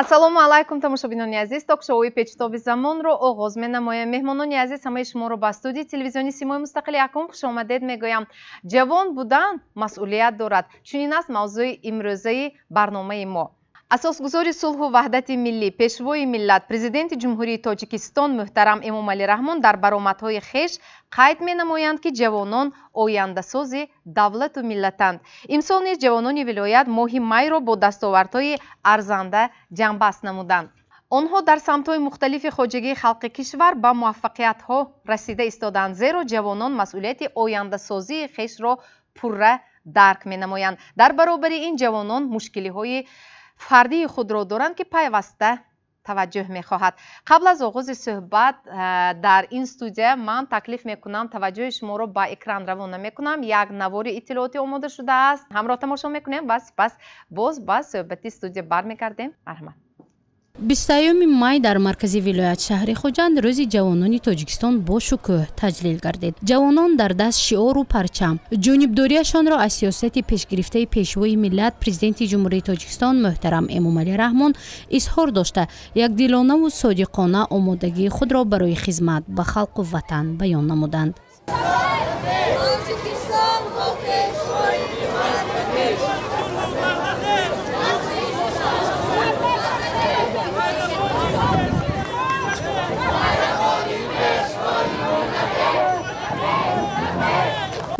Ассалому алайкум, тамошобинони азиз. Ток-шоуи Печутоби замонро оғоз менамоям. Меҳмонони азиз, ҳамаи шуморо ба студияи телевизиони Симои мустақили якум хушомадед мегӯям. Ҷавон будан масъулият дорад. Чунин аст мавзӯи имрӯзаи барномаи мо. Асосгузори сулҳу ваҳдати миллӣ, пешвои миллат, президенти Ҷумҳурии Тоҷикистон муҳтарам Эмомалӣ Раҳмон дар баромадҳои хеш қайд менамоянд, ки ҷавонон ояндасози давлату миллатанд. Имсол низ ҷавонони вилоят моҳи майро бо дастовардҳои арзанда ҷамъбаст намуданд. Онҳо дар самтҳои мухталифи хоҷагии халқи кишвар ба муваффақиятҳо расида истоданд, зеро ҷавонон масъулияти ояндасозии хешро пурра дарк менамоянд. Дар баробари ин ҷавонон мушкилиҳои фардии худро доранд, ки пайваста таваҷҷӯҳ мехоҳад. Қабл аз оғози суҳбат дар ин студия ман таклиф мекунам, таваҷҷӯҳи шуморо ба экран равона мекунам. Як навори иттилоотӣ омода шудааст, ҳамроҳ тамошо мекунем ва сипас боз ба суҳбати студия бармегардем. Марҳамат. 20 май дар маркази вилоят, шаҳри Хуҷанд, рӯзи ҷавонони Тоҷикистон бо шукӯҳ таҷлил гардид. Ҷавонон дар даст шиору парчам ҷонибдориашонро аз сиёсати пешгирифтаи пешвои миллат, президенти Ҷумҳурии Тоҷикистон муҳтарам Эмомалӣ Раҳмон изҳор дошта, якдилонаву содиқона омодагии худро барои хизмат ба халқу ватан баён намуданд.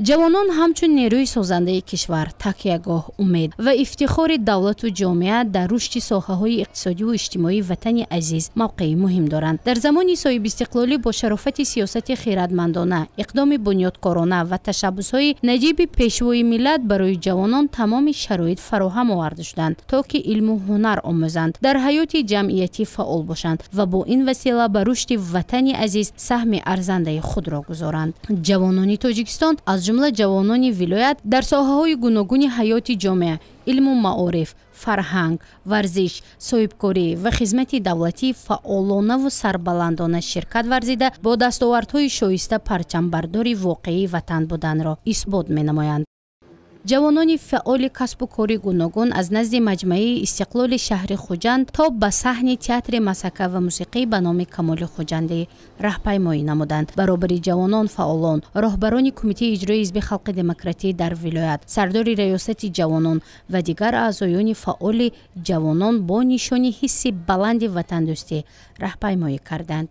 Ҷавонон ҳамчун нерӯи созандаи кишвар, такягоҳ, умед ва ифтихори давлату ҷомеа дар рушди соҳаҳои иқтисодиву иҷтимоии ватани азиз мавқеи муҳим доранд. Дар замони соҳибистиқлолӣ бо шарофати сиёсати хиратмандона, иқдоми бунёдкорона ва ташаббусҳои наҷиби пешвои миллат барои ҷавонон тамоми шароит фароҳам оварда шуданд, то ки илму ҳунар омӯзанд, дар ҳаёти ҷамъиятӣ фаъол бошанд ва бо ин васила ба рушди ватани азиз саҳми арзандаи худро гузоранд. Ҷавонони Тоҷикистон, аз ҷумла ҷавонони вилоят, дар соҳаҳои гуногуни ҳаёти ҷомеа, илму маориф, фарҳанг, варзиш, соҳибкорӣ ва хизмати давлатӣ фаъолонаву сарбаландона ширкат варзида, бо дастовардҳои шоиста парчамбардори воқеии ватан буданро исбот менамоянд. Ҷавонони фаъоли касбу кори гуногун аз назди маҷмаи Истиқлоли шаҳри Хуҷанд то ба саҳни театри масака ва мусиқӣ ба номи Камоли Хуҷандӣ раҳпаймоӣ намуданд. Баробари ҷавонон фаъолон, роҳбарони Кумитаи иҷрои Ҳизби халқи демократӣ дар вилоят, сардори раёсати ҷавонон ва дигар аъзоёни фаъоли ҷавонон бо нишони ҳисси баланди ватандӯстӣ раҳпаймоӣ карданд.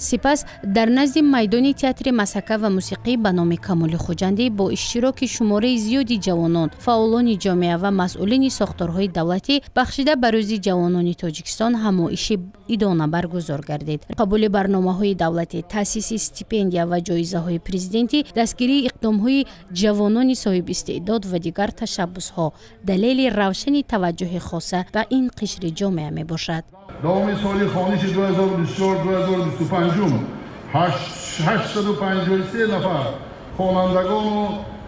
Сипас дар назди майдони театри масака ва мусиқӣ ба номи Камоли Хуҷандӣ бо иштироки шумораи зиёди ҷавонон, фаъолони ҷомеа ва масъулини сохторҳои давлатӣ бахшида ба рӯзи ҷавонони Тоҷикистон ҳамоиши идона баргузор гардид. Қабули барномаҳои давлатӣ, таъсиси стипендия ва ҷоизаҳои президентӣ, дастгирии иқдомҳои ҷавонони соҳибистеъдод ва дигар ташаббусҳо далели равшани таваҷҷӯҳи хоса ба ин қишри ҷомеа мебошад. Давоми соли хониши 2024-2025 853 нафар хонандагону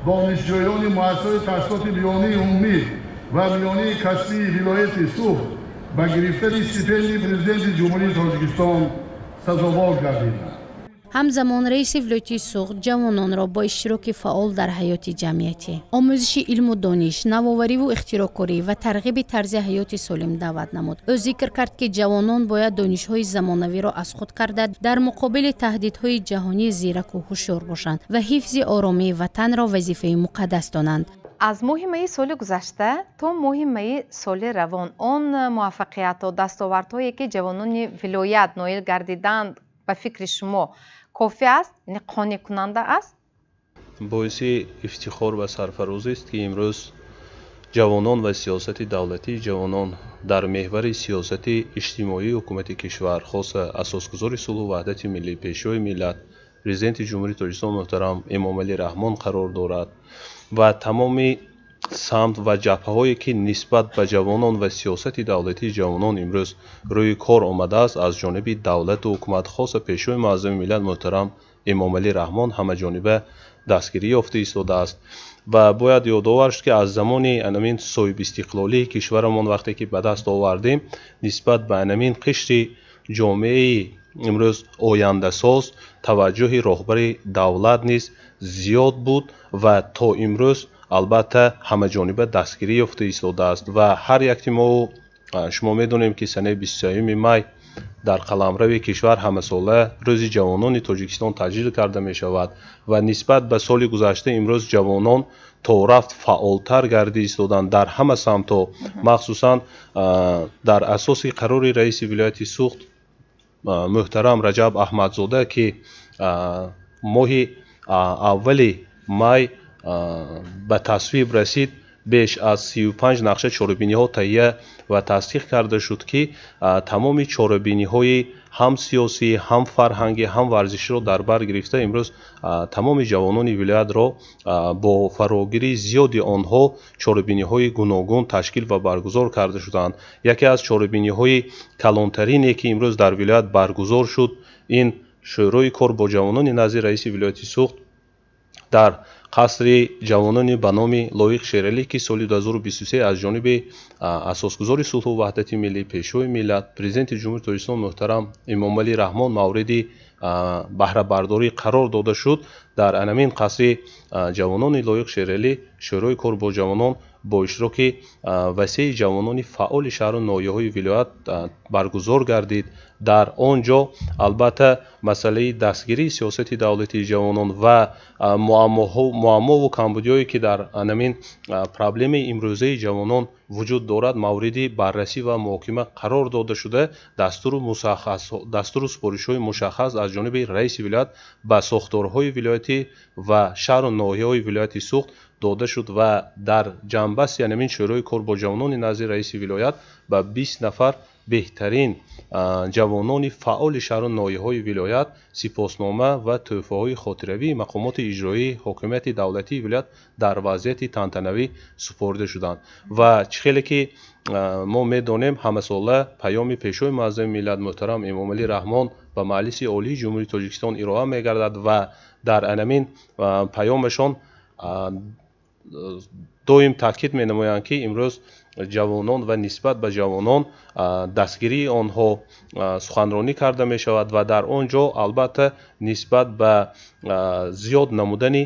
донишҷӯёни муассисаҳои таҳсилоти миёнаи умумӣ ва миёнаи касбии вилояти Суғд ба гирифтани стипендии президенти Ҷумҳурии Тоҷикистон сазовор гардиданд. Ҳамзамон раиси вилояти Суғд ҷавононро бо иштироки фаъол дар ҳаёти ҷамъиятӣ, омӯзиши илму дониш, навовариву ихтироъкорӣ ва тарғиби тарзи ҳаёти солим даъват намуд. Ӯ зикр кард, ки ҷавонон бояд донишҳои замонавиро аз худ карда, дар муқобили таҳдидҳои ҷаҳонӣ зираку ҳушёр бошанд ва ҳифзи оромии ватанро вазифаи муқаддас донанд. Аз моҳи майи соли гузашта то моҳи майи соли равон он муваффақиятҳо, дастовардҳое, ки ҷавонони вилоят ноил гардиданд, ба фикри шумо кофӣ аст, яъне қонеъкунанда аст? Боиси ифтихор ва сарфарозист, ки имрӯз ҷавонон ва сиёсати давлатии ҷавонон дар меҳвари сиёсати иҷтимоии ҳукумати кишвар, хоса асосгузори сулҳу ваҳдати миллӣ, пешвои миллат, президенти Ҷумҳурии Тоҷикистон муҳтарам Эмомалӣ Раҳмон қарор дорад ва тамоми самт ва ҷабҳаҳое, ки нисбат ба ҷавонон ва сиёсати давлатии ҷавонон имрӯз рӯи кор омадааст, аз ҷониби давлату ҳукумат, хоса пешвои муаззами миллат муҳтарам Эмомалӣ Раҳмон ҳамаҷониба дастгирӣ ёфта истодааст. Ва бояд ёдовар шуд, ки аз замони анамин соҳибистиқлолии кишварамон вақте ки ба даст овардем, нисбат ба анамин қишри ҷомеаи имрӯз ояндасоз таваҷҷӯҳи роҳбари давлат низ зиёд буд ва то имрӯз албатта ҳамаҷониба дастгирӣ ёфта истодааст ва ҳар яки мо Шумо медонем, ки санаи 23 май дар қаламрави кишвар ҳамасола Рӯзи ҷавонони Тоҷикистон таҷлил карда мешавад ва нисбат ба соли гузашта имрӯз ҷавонон то рафт фаъолтар гардида истоданд дар ҳама самтҳо, махсусан дар асоси қарори раиси вилояти Суғд муҳтарам Раҷаб Аҳмадзода, ки моҳи аввали май ба тасвиб расид, беш аз 35 нақша чорабиниҳо таҳия ва тасдиқ карда шуд, ки тамоми чорабиниҳои ҳам сиёсӣ, ҳам фарҳангӣ, ҳам варзиширо дар бар гирифта, имрӯз тамоми ҷавонони вилоятро бо фарогирии зиёди онҳо чорабиниҳои гуногун ташкил ва баргузор карда шуданд. Яке аз чорабиниҳои калонтарине, ки имрӯз дар вилоят баргузор шуд, ин Шӯрои кор бо ҷавонони назди раиси вилояти Суғд дар қасри ҷавонони ба номи Лоиқ Шералӣ, ки соли 2023 аз ҷониби асосгузори сулҳу ваҳдати миллӣ, Пешвои миллат, Президенти Ҷумҳурии Тоҷикистон муҳтарам Эмомалӣ Раҳмон мавриди баҳрабардорӣ қарор дода шуд. Дар анамин қасри ҷавонони Лоиқ Шералӣ Шӯрои кор бо ҷавонон бо иштироки васеи ҷавонони фаъоли шаҳру ноҳияҳои вилоят баргузор гардид. Дар он ҷо албатта масъалаи дастгирии сиёсати давлатии ҷавонон ва муаммову камбудиҳое, ки дар анамин проблемаи имрӯзаи ҷавонон вуҷуд дорад, мавриди баррасӣ ва муҳокима қарор дода шуда, дастуру супоришҳои мушаххас аз ҷониби раиси вилоят ба сохторҳои вилоятӣ ва шаҳру ноҳияҳои вилояти Суғд дода шуд ва дар ҷанбасти анамин Шӯрои кор бо ҷавонони назди раиси вилоят ба 20 нафар беҳтарин ҷавонони фаъоли шаҳру ноҳияҳои вилоят сипоснома ва тӯҳфаҳои хотиравии мақомоти иҷроии ҳокимияти давлатии вилоят дар вазъияти тантанавӣ супорида шуданд. Ва чӣ хеле ки мо медонем, ҳамасола паёми Пешвои муаззами миллат муҳтарам Эмомалӣ Раҳмон ба Маҷлиси Олии Ҷумҳурии Тоҷикистон ироа мегардад ва дар анамин паёмашон доим таъкид менамоянд, ки имрӯз ҷавонон ва нисбат ба ҷавонон дастгирии онҳо суханронӣ карда мешавад ва дар он ҷо албатта нисбат ба зиёд намудани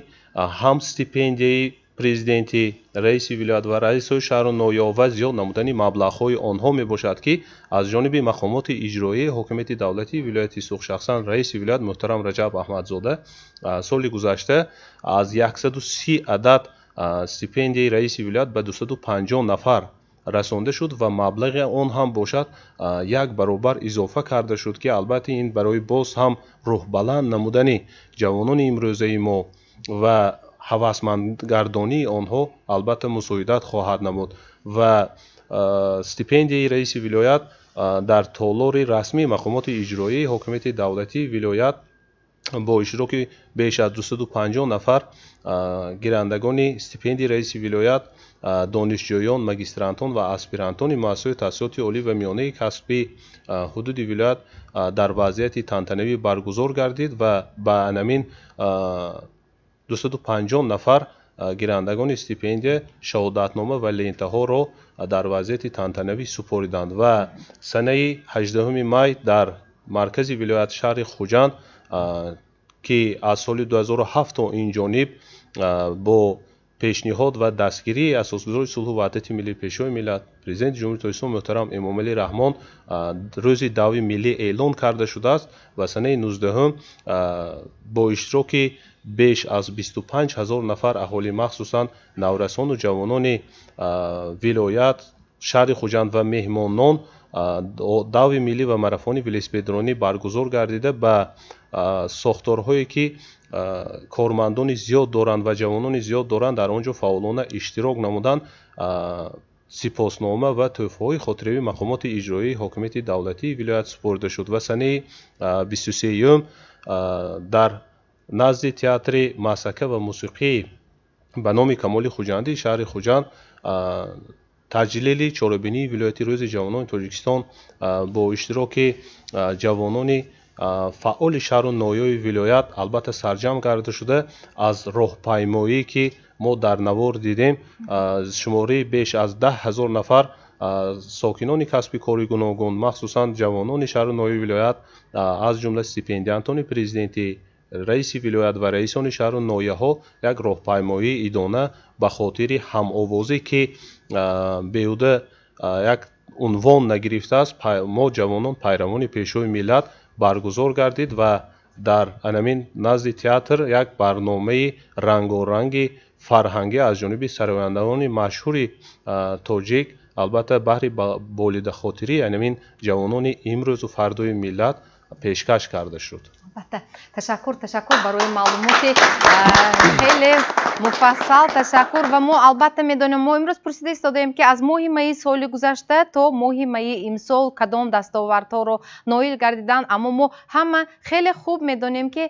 ҳам стипендияи президентӣ, раиси вилоят ва раисҳои шаҳру ноҳияҳо ва зиёд намудани маблағҳои онҳо мебошад, ки аз ҷониби мақомоти иҷроии ҳокимияти давлатии вилояти Суғд, шахсан раиси вилоят муҳтарам Раҷаб Аҳмадзода, соли гузашта аз 130 адад стипендияи раиси вилоят ба 250 нафар расонда шуд ва маблағи он ҳам бошад як баробар изофа карда шуд, ки албатта ин барои боз ҳам рӯҳбаланд намудани ҷавонони имрӯзаи мо ва ҳавасмандгардонии онҳо албатта мусоидат хоҳад намуд. Ва стипендияи раиси вилоят дар толори расмии мақомоти иҷроии ҳокимияти давлатии вилоят бо иштироки беш аз 250 нафар гирандагони стипендияи раиси вилоят, донишҷӯён, магистрантон ва аспирантони муассисаҳои таҳсилоти олӣ ва миёнаи касбии ҳудуди вилоят дар вазъияти тантанавӣ баргузор гардид ва ба анамин 250 нафар гирандагони стипендия шаҳодатнома ва лентаҳоро дар вазъияти тантанавӣ супориданд. Ва санаи 18 май дар маркази вилоят, шаҳри Хуҷанд, ки аз соли 2007 то ин ҷониб бо пешниҳод ва дастгирии асосгузори сулҳу ваҳдати миллӣ, Пешвои миллат, Президенти Ҷумҳурии Тоҷикистон муҳтарам Эмомалӣ Раҳмон рӯзи дави миллӣ эълон карда шудааст ва санаи 19 бо иштироки беш аз 25 ҳазор нафар аҳолӣ, махсусан наврасону ҷавонони вилоят, шаҳри Хуҷанд ва меҳмонон, дави миллӣ ва марафони велосипедронӣ баргузор гардида, ба сохторҳое, ки кормандони зиёд доранд ва ҷавонони зиёд доранд, дар он ҷо фаъолона иштирок намуданд, сипоснома ва тӯҳфаҳои хотиравии мақомоти иҷроии ҳокимияти давлатии вилоят супорида шуд. Ва санаи 23 дар назди театри масака ва мусиқӣ ба номи Камоли Хуҷандӣ шаҳри Хуҷанд таҷлили чорабинии вилояти Рӯзи ҷавонони Тоҷикистон бо иштироки ҷавонони фаъоли шаҳру ноҳияҳои вилоят албатта сарҷамъ карда шуда, аз роҳпаймоӣ, ки мо дар навор дидем, шумораи беш аз 10 ҳазор нафар сокинони касби кори гуногун, махсусан ҷавонони шаҳру ноҳияи вилоят, аз ҷумла стипендиантони президентӣ, раиси вилоят ва раисони шаҳру ноҳияҳо як роҳпаймоии идона ба хотири ҳамовозӣ, ки беҳуда як унвон нагирифтааст, мо ҷавонон пайравони Пешвои миллат баргузор гардид ва дар анамин назди театр як барномаи рангоранги фарҳангӣ аз ҷониби сарояндагони машҳури тоҷик, албатта, баҳри болидахотирии анамин ҷавонони имрӯзу фардои миллат пешкаш карда шуд. Албатта, ташаккур, ташаккур барои маълумоти хеле муфассал, ташаккур. Ва мо албатта медонем, мо имрӯз пурсида истодаем, ки аз моҳи майи соли гузашта то моҳи майи имсол кадом дастовардҳоро ноил гардиданд, аммо мо ҳама хеле хуб медонем, ки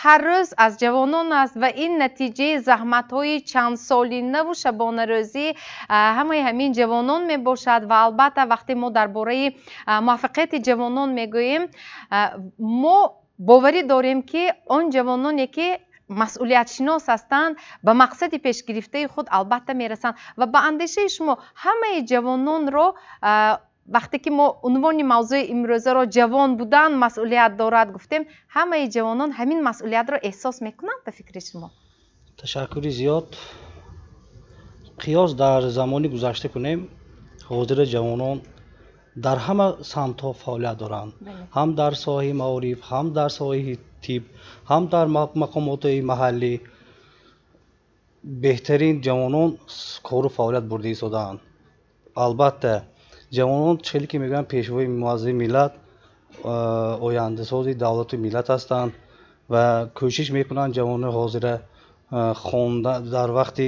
ҳар рӯз аз ҷавонон аст ва ин натиҷаи заҳматҳои чандсолинаву шабонарӯзӣ ҳамаи ҳамин ҷавонон мебошад. Ва албатта, вақте мо дар бораи муваффақияти ҷавонон мегӯем, мо боварӣ дорем, ки он ҷавононе, ки масъулиятшинос ҳастанд, ба мақсади пешгирифтаи худ албатта мерасанд. Ва ба андешаи шумо, ҳамаи ҷавононро, вақте ки мо унвони мавзӯи имрӯзаро «Ҷавон будан масъулият дорад» гуфтем, ҳамаи ҷавонон ҳамин масъулиятро эҳсос мекунанд, ба фикри шумо? Ташаккури зиёд. Қиёс дар замони гузашта кунем, ҳозира ҷавонон дар ҳама самтҳо фаъолият доранд, ҳам дар соҳаи маориф, ҳам дар соҳаи тиб, ҳам дар мақомоти маҳаллӣ. Беҳтарин ҷавонон кору фаъолият бурда истодаанд. Албатта, ҷавонон, хеле ки мегӯянд, пешвои муаззами миллат, ояндасози давлату миллат ҳастанд ва кӯшиш мекунанд ҷавонони ҳозира хонда, дар вақти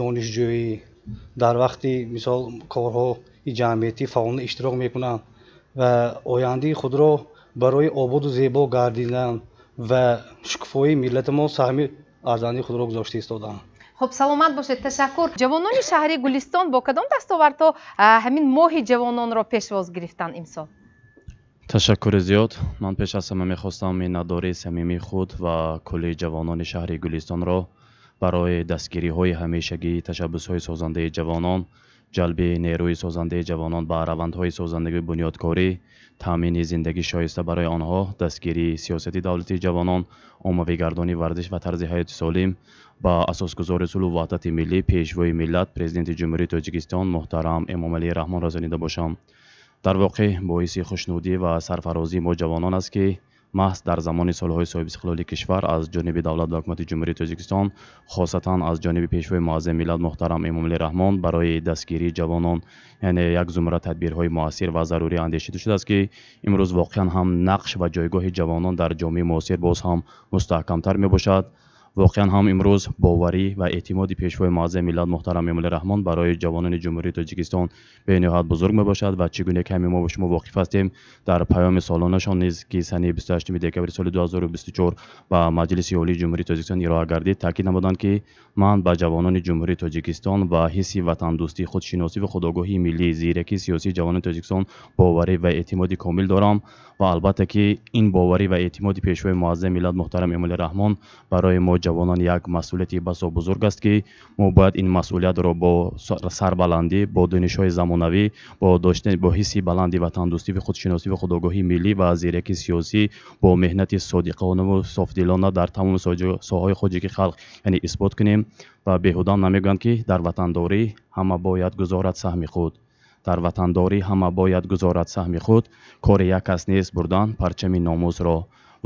донишҷӯӣ, дар вақти, мисол, корҳои ҷамъиятӣ фаъолона иштирок мекунанд ва ояндаи худро барои ободу зебо гардидан ва шукуфоии миллати мо саҳми арзандаи худро гузошта истодаанд. Хуб, саломат бошед, ташаккур. Ҷавонони шаҳри Гулистон бо кадом дастовардҳо ҳамин моҳи ҷавононро пешвоз гирифтанд имсол? Ташаккури зиёд. Ман пеш аз ҳама мехостам миннатдории самимии худ ва кулли ҷавонони шаҳри Гулистонро барои дастгириҳои ҳамешагии ташаббусҳои созандаи ҷавонон, ҷалби нерӯи созандаи ҷавонон ба равандҳои созандагии бунёдкорӣ, таъмини зиндагии шоиста барои онҳо, дастгирии сиёсати давлатии ҷавонон, оммавигардонии варзиш ва тарзи ҳаёти солим ба асосгузори сулҳу ваҳдати миллӣ, Пешвои миллат, Президенти Ҷумҳурии Тоҷикистон муҳтарам Эмомалӣ Раҳмон расонида бошам. Дар воқеъ, боиси хушнудӣ ва сарфарозии мо ҷавонон аст, ки маҳз дар замони солҳои соҳибистиқлолии кишвар аз ҷониби давлат ва ҳукумати Ҷумҳурии Тоҷикистон, хосатан аз ҷониби Пешвои муаззами миллат муҳтарам Эмомалӣ Раҳмон, барои дастгирии ҷавонон, яъне як зумра тадбирҳои муассир ва зарурӣ андешида шудааст, ки имрӯз воқеан ҳам нақш ва ҷойгоҳи ҷавонон дар ҷомеаи муосир боз ҳам мустаҳкамтар мебошад. Воқеан ҳам имрӯз боварӣ ва эътимоди Пешвои муаззами миллат муҳтарам Эмомалӣ Раҳмон барои ҷавонони Ҷумҳурии Тоҷикистон бениҳоят бузург мебошад. Ва чӣ гуна ки ҳамин мо шумо воқиф ҳастем, дар паёми солонашон низ, ки санаи 28 декабри соли 2024 ба Маҷлиси Олии Ҷумҳурии Тоҷикистон ироа гардид, таъкид намуданд, ки ман ба ҷавонони Ҷумҳурии Тоҷикистон ва ҳисси ватандӯстӣ, худшиносӣ ва худогоҳии миллӣ, зиракии сиёсии ҷавонони Тоҷикистон боварӣ ва эътимоди комил дорам. Ва албатта, ки ин боварӣ ва эътимоди Пешвои муаззами миллат муҳтарам Эмомалӣ Раҳмон барои мо ҷавонон як масъулияти басо бузург аст, ки мо бояд ин масъулиятро бо сарбаландӣ, бо донишҳои замонавӣ, бо доштани, бо ҳисси баланди ватандӯстӣ ва худшиносӣ ва худогоҳии миллӣ ва зиракии сиёсӣ, бо меҳнати содиқонаву софдилона дар тамоми соҳаҳои хоҷагии халқ, яъне исбот кунем. Ва беҳудам намегӯянд, ки дар ватандорӣ ҳама бояд гузорад саҳми худ, дар ватандорӣ ҳама бояд гузорад саҳми худ, кори як кас нест бурдан парчами номусро.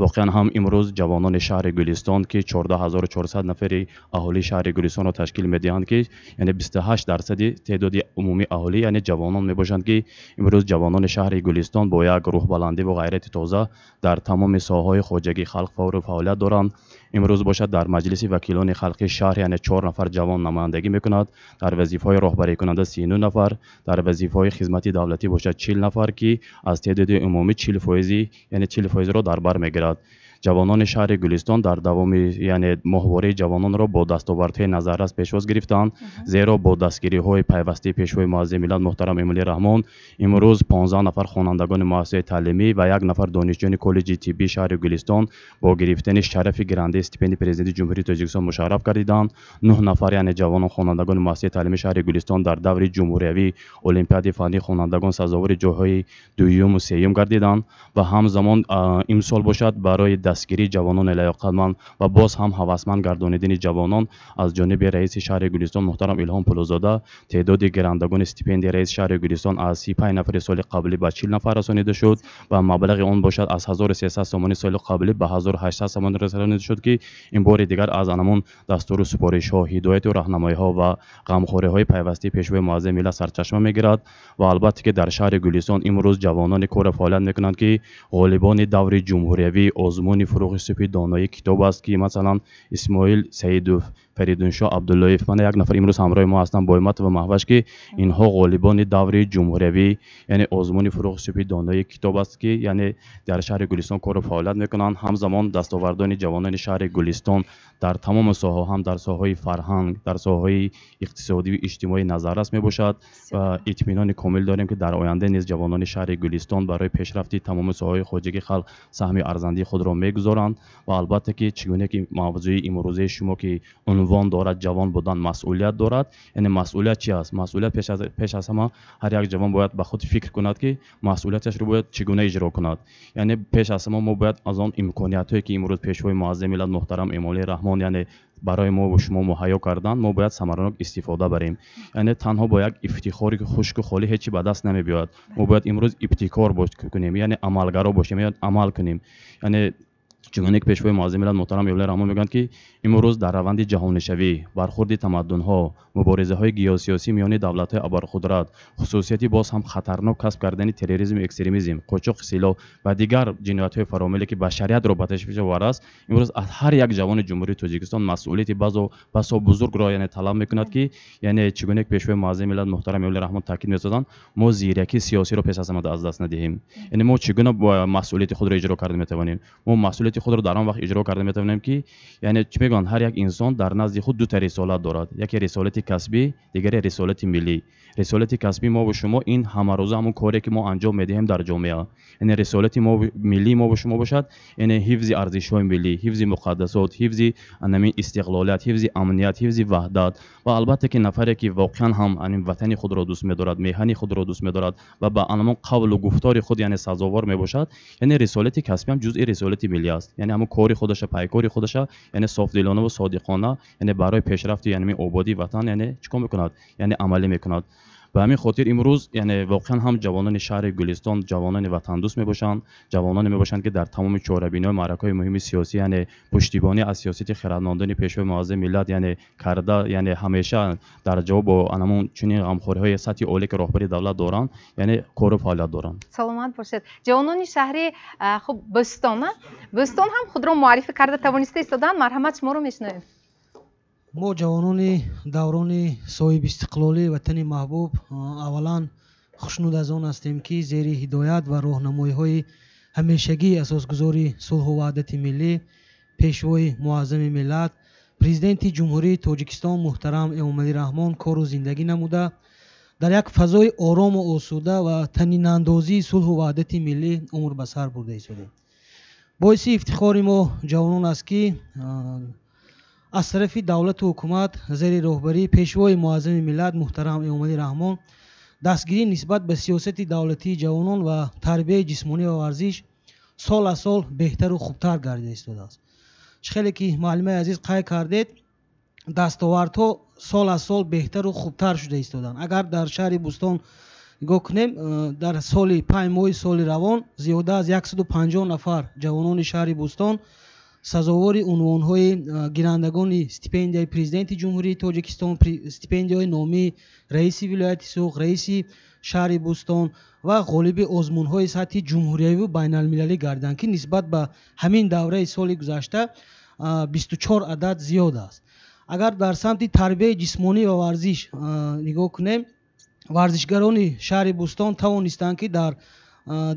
Воқеан ҳам имрӯз ҷавонони шаҳри Гулистон, ки 14 400 нафари аҳолии шаҳри Гулистонро ташкил медиҳанд, ки яъне 28 дарсади теъдоди умумии аҳолӣ, яъне ҷавонон мебошанд, ки имрӯз ҷавонони шаҳри Гулистон бо як рӯҳбаландӣ ва ғайрати тоза дар тамоми соҳаҳои хоҷагии халқ фавру фаъолият доранд. Имрӯз бошад, дар Маҷлиси вакилони халқи шаҳр, яъне чор нафар ҷавон намояндагӣ мекунад, дар вазифаҳои роҳбарикунанда 39 нафар, дар вазифаҳои хизмати давлатӣ бошад 40 нафар, ки аз теъдоди умумӣ 40 фоизи, яъне 40 фоизро дар бар мегирад. Ҷавонони шаҳри Гулистон дар давоми, яъне моҳвораи ҷавононро бо дастовардҳои назаррас пешвоз гирифтанд, зеро бо дастгириҳои пайвастаи Пешвои муаззами миллат муҳтарам Эмомалӣ Раҳмон имрӯз 15 нафар хонандагони муассисаи таълимӣ ва як нафар донишҷӯёни коллеҷи тиббии шаҳри Гулистон бо гирифтани шарафи гирандаи стипендияи Президенти Ҷумҳурии Тоҷикистон мушарраф гардиданд. Нӯҳ нафар, яъне ҷавонон, хонандагони муассисаи таълимии шаҳри Гулистон дар даври ҷумҳуриявии олимпиадаи фаннии хонандагон сазовори ҷойҳои дуюму сеюм гардиданд. Ва ҳамзамон имсол бошад, барои дастгирии ҷавонони лаёқатманд ва боз ҳам ҳавасманд гардонидани ҷавонон аз ҷониби раиси шаҳри Гулистон муҳтарам Илҳом Пулузода теъдоди гирандагони стипендияи раиси шаҳри Гулистон аз 35 нафари соли қаблӣ ба 40 нафар расонида шуд ва маблағи он бошад аз 1300 сомонӣ соли қаблӣ ба 1800 сомонӣ расонида шуд, ки ин бори дигар аз анамон дастуру супоришҳо, ҳидояту раҳнамоиҳо ва ғамхориҳои пайвастаи Пешвои муаззами миллат сарчашма мегирад. Ва албатта ки дар шаҳри Гулистон имрӯз ҷавонони кору фаъолият мекунанд, ки ғолибони даври ҷумҳуриявии озмуни фурӯғи субҳи доноии китоб аст, ки масалан Исмоил Саидов, Фаридуншоҳ Абдуллоев, мана як нафар имрӯз ҳамроҳи мо ҳастанд, Бойматова Маҳваш, ки инҳо ғолибони даври ҷумҳуриявӣ, яъне озмуни фурӯғи субҳи доноии китоб аст, ки яъне дар шаҳри Гулистон кору фаъолият мекунанд. Ҳамзамон дастовардони ҷавонони шаҳри Гулистон дар тамоми соҳаҳо, ҳам дар соҳаҳои фарҳанг, дар соҳаҳои иқтисодию иҷтимоӣ назаррас мебошад ва итминони комил дорем, ки дар оянда низ ҷавонони шаҳри Гулистон барои пешрафти тамоми соҳаҳои хоҷагии халқ саҳми арзандии худро мегузоранд. Ва албатта ки чӣ гуна ки мавзӯи имрӯзаи шумо ки унвон дорад ҷавон будан масъулият дорад, яъне масъулият чи аст? Масъулият пеш аз ҳама ҳар як ҷавон бояд ба худ фикр кунад, ки масъулияташро бояд чӣ гуна иҷро кунад. Яъне пеш аз ҳама мо бояд аз он имкониятҳое ки имрӯз Пешвои муаззами миллат муҳтарам Эмомалӣ Раҳмон яъне барои мо ва шумо муҳайё карданд, мо бояд самаранок истифода барем. Яъне танҳо бо як ифтихори хушку холӣ ҳеҷ чи ба даст намебиёяд. Мо бояд имрӯз ибтикор кунем, яъне амалгаро бошем, яъне амал кунем. Яъне чунон ки Пешвои муаззами миллат муҳтарам Эмомалӣ Раҳмон мегӯянд, ки имрӯз дар раванди ҷаҳонишавӣ, бархурди тамаддунҳо, муборизаҳои геосиёсӣ миёни давлатҳои абарқудрат, хусусияти боз ҳам хатарнок касб кардани терроризму экстремизм, қочоқи силоҳ ва дигар ҷиноятҳои фаромиллӣ, ки башариятро ба ташвиш овардааст, имрӯз аз ҳар як ҷавони Ҷумҳурии Тоҷикистон масъулияти басо бузургро яъне талаб мекунад, ки яъне чӣ гуна ки Пешвои муаззами миллат муҳтарам Эмомалӣ Раҳмон таъкид месозанд, мо зиракии сиёсиро пеш аз ҳама аз даст надиҳем. Яъне мо чӣ гуна масъулияти худро иҷро карда метавонем? Мо масъулияти худро дар он вақт иҷро карда метавонем, ки яъне чӣ мегӯянд, ҳар як инсон дар назди худ дута рисолат дорад: яке рисолати касбӣ, дигаре рисолати миллӣ. Рисолати касбии мо ва шумо ин ҳамарӯза ҳамон коре ки мо анҷом медиҳем дар ҷомеа. Яъне рисолати миллии мо ва шумо бошад, яъне ҳифзи арзишҳои миллӣ, ҳифзи муқаддасот, ҳифзи анамин истиқлолият, ҳифзи амният, ҳифзи ваҳдат. Ва албатта ки нафаре ки воқеан ҳам анин ватани худро дӯст медорад, меҳани худро дӯст медорад ва ба анамон қавлу гуфтори худ яъне сазовор мебошад, яъне рисолати касбӣ ҳам ҷузъи рисолати миллӣ аст. Яъне ҳамон кори худаша, пайкори худаша яъне софдилона ва содиқона яъне барои пешрафти яъне ободии ватан яъне чӣ кор мекунад? Яъне амалӣ мекунад. Ба ҳамин хотир имрӯз яъне воқеан ҳам ҷавонони шаҳри Гулистон ҷавонони ватандӯст мебошанд, ҷавононе мебошанд, ки дар тамоми чорабиниҳои маъракаҳои муҳими сиёсӣ, яъне пуштибонӣ аз сиёсати хирадмандони Пешвои муаззами миллат яъне карда, яъне ҳамеша дар ҷавоб бо анамон чунин ғамхориҳои сатҳи олӣ, ки роҳбари давлат доранд, яъне кору фаъолият доранд. Саломат бошед. Ҷавонони шаҳри хуб Бӯстон, Бӯстон ҳам худро муаррифӣ карда тавониста истоданд. Марҳамат, шуморо мешунавем. Мо ҷавонони даврони соҳибистиқлолии ватани маҳбуб аввалан хушнуд аз он ҳастем, ки зери ҳидоят ва роҳнамоиҳои ҳамешагии асосгузори сулҳу ваҳдати миллӣ, Пешвои муаззами миллат, Президенти Ҷумҳурии Тоҷикистон муҳтарам Эмомалӣ Раҳмон кору зиндагӣ намуда, дар як фазои орому осуда ва танинандозии сулҳу ваҳдати миллӣ умр ба сар бурда истодем. Боиси ифтихори мо ҷавонон аст, ки аз тарафи давлату ҳукумат зери роҳбарии Пешвои муаззами миллат муҳтарам Эмомалӣ Раҳмон дастгирӣ нисбат ба сиёсати давлатии ҷавонон ва тарбияи ҷисмонӣ ва варзиш сол аз сол беҳтару хубтар гардида истодааст. Чӣ хеле ки муаллимаи азиз қайд кардед, дастовардҳо сол аз сол беҳтару хубтар шуда истоданд. Агар дар шаҳри Бӯстон нигоҳ кунем, дар соли 5 моҳи соли равон зиёда аз 150 нафар ҷавонони шаҳри Бӯстон сазовори унвонҳои гирандагони стипендияи Президенти Ҷумҳурии Тоҷикистон, стипендияҳои номии раиси вилояти Суғд, раиси шаҳри Бӯстон ва ғолиби озмунҳои сатҳи ҷумҳуриявию байналмилалӣ гардиданд, ки нисбат ба ҳамин давраи соли гузашта 24 адад зиёд аст. Агар дар самти тарбияи ҷисмонӣ ва варзиш нигоҳ кунем, варзишгарони шаҳри Бӯстон тавонистанд, ки дар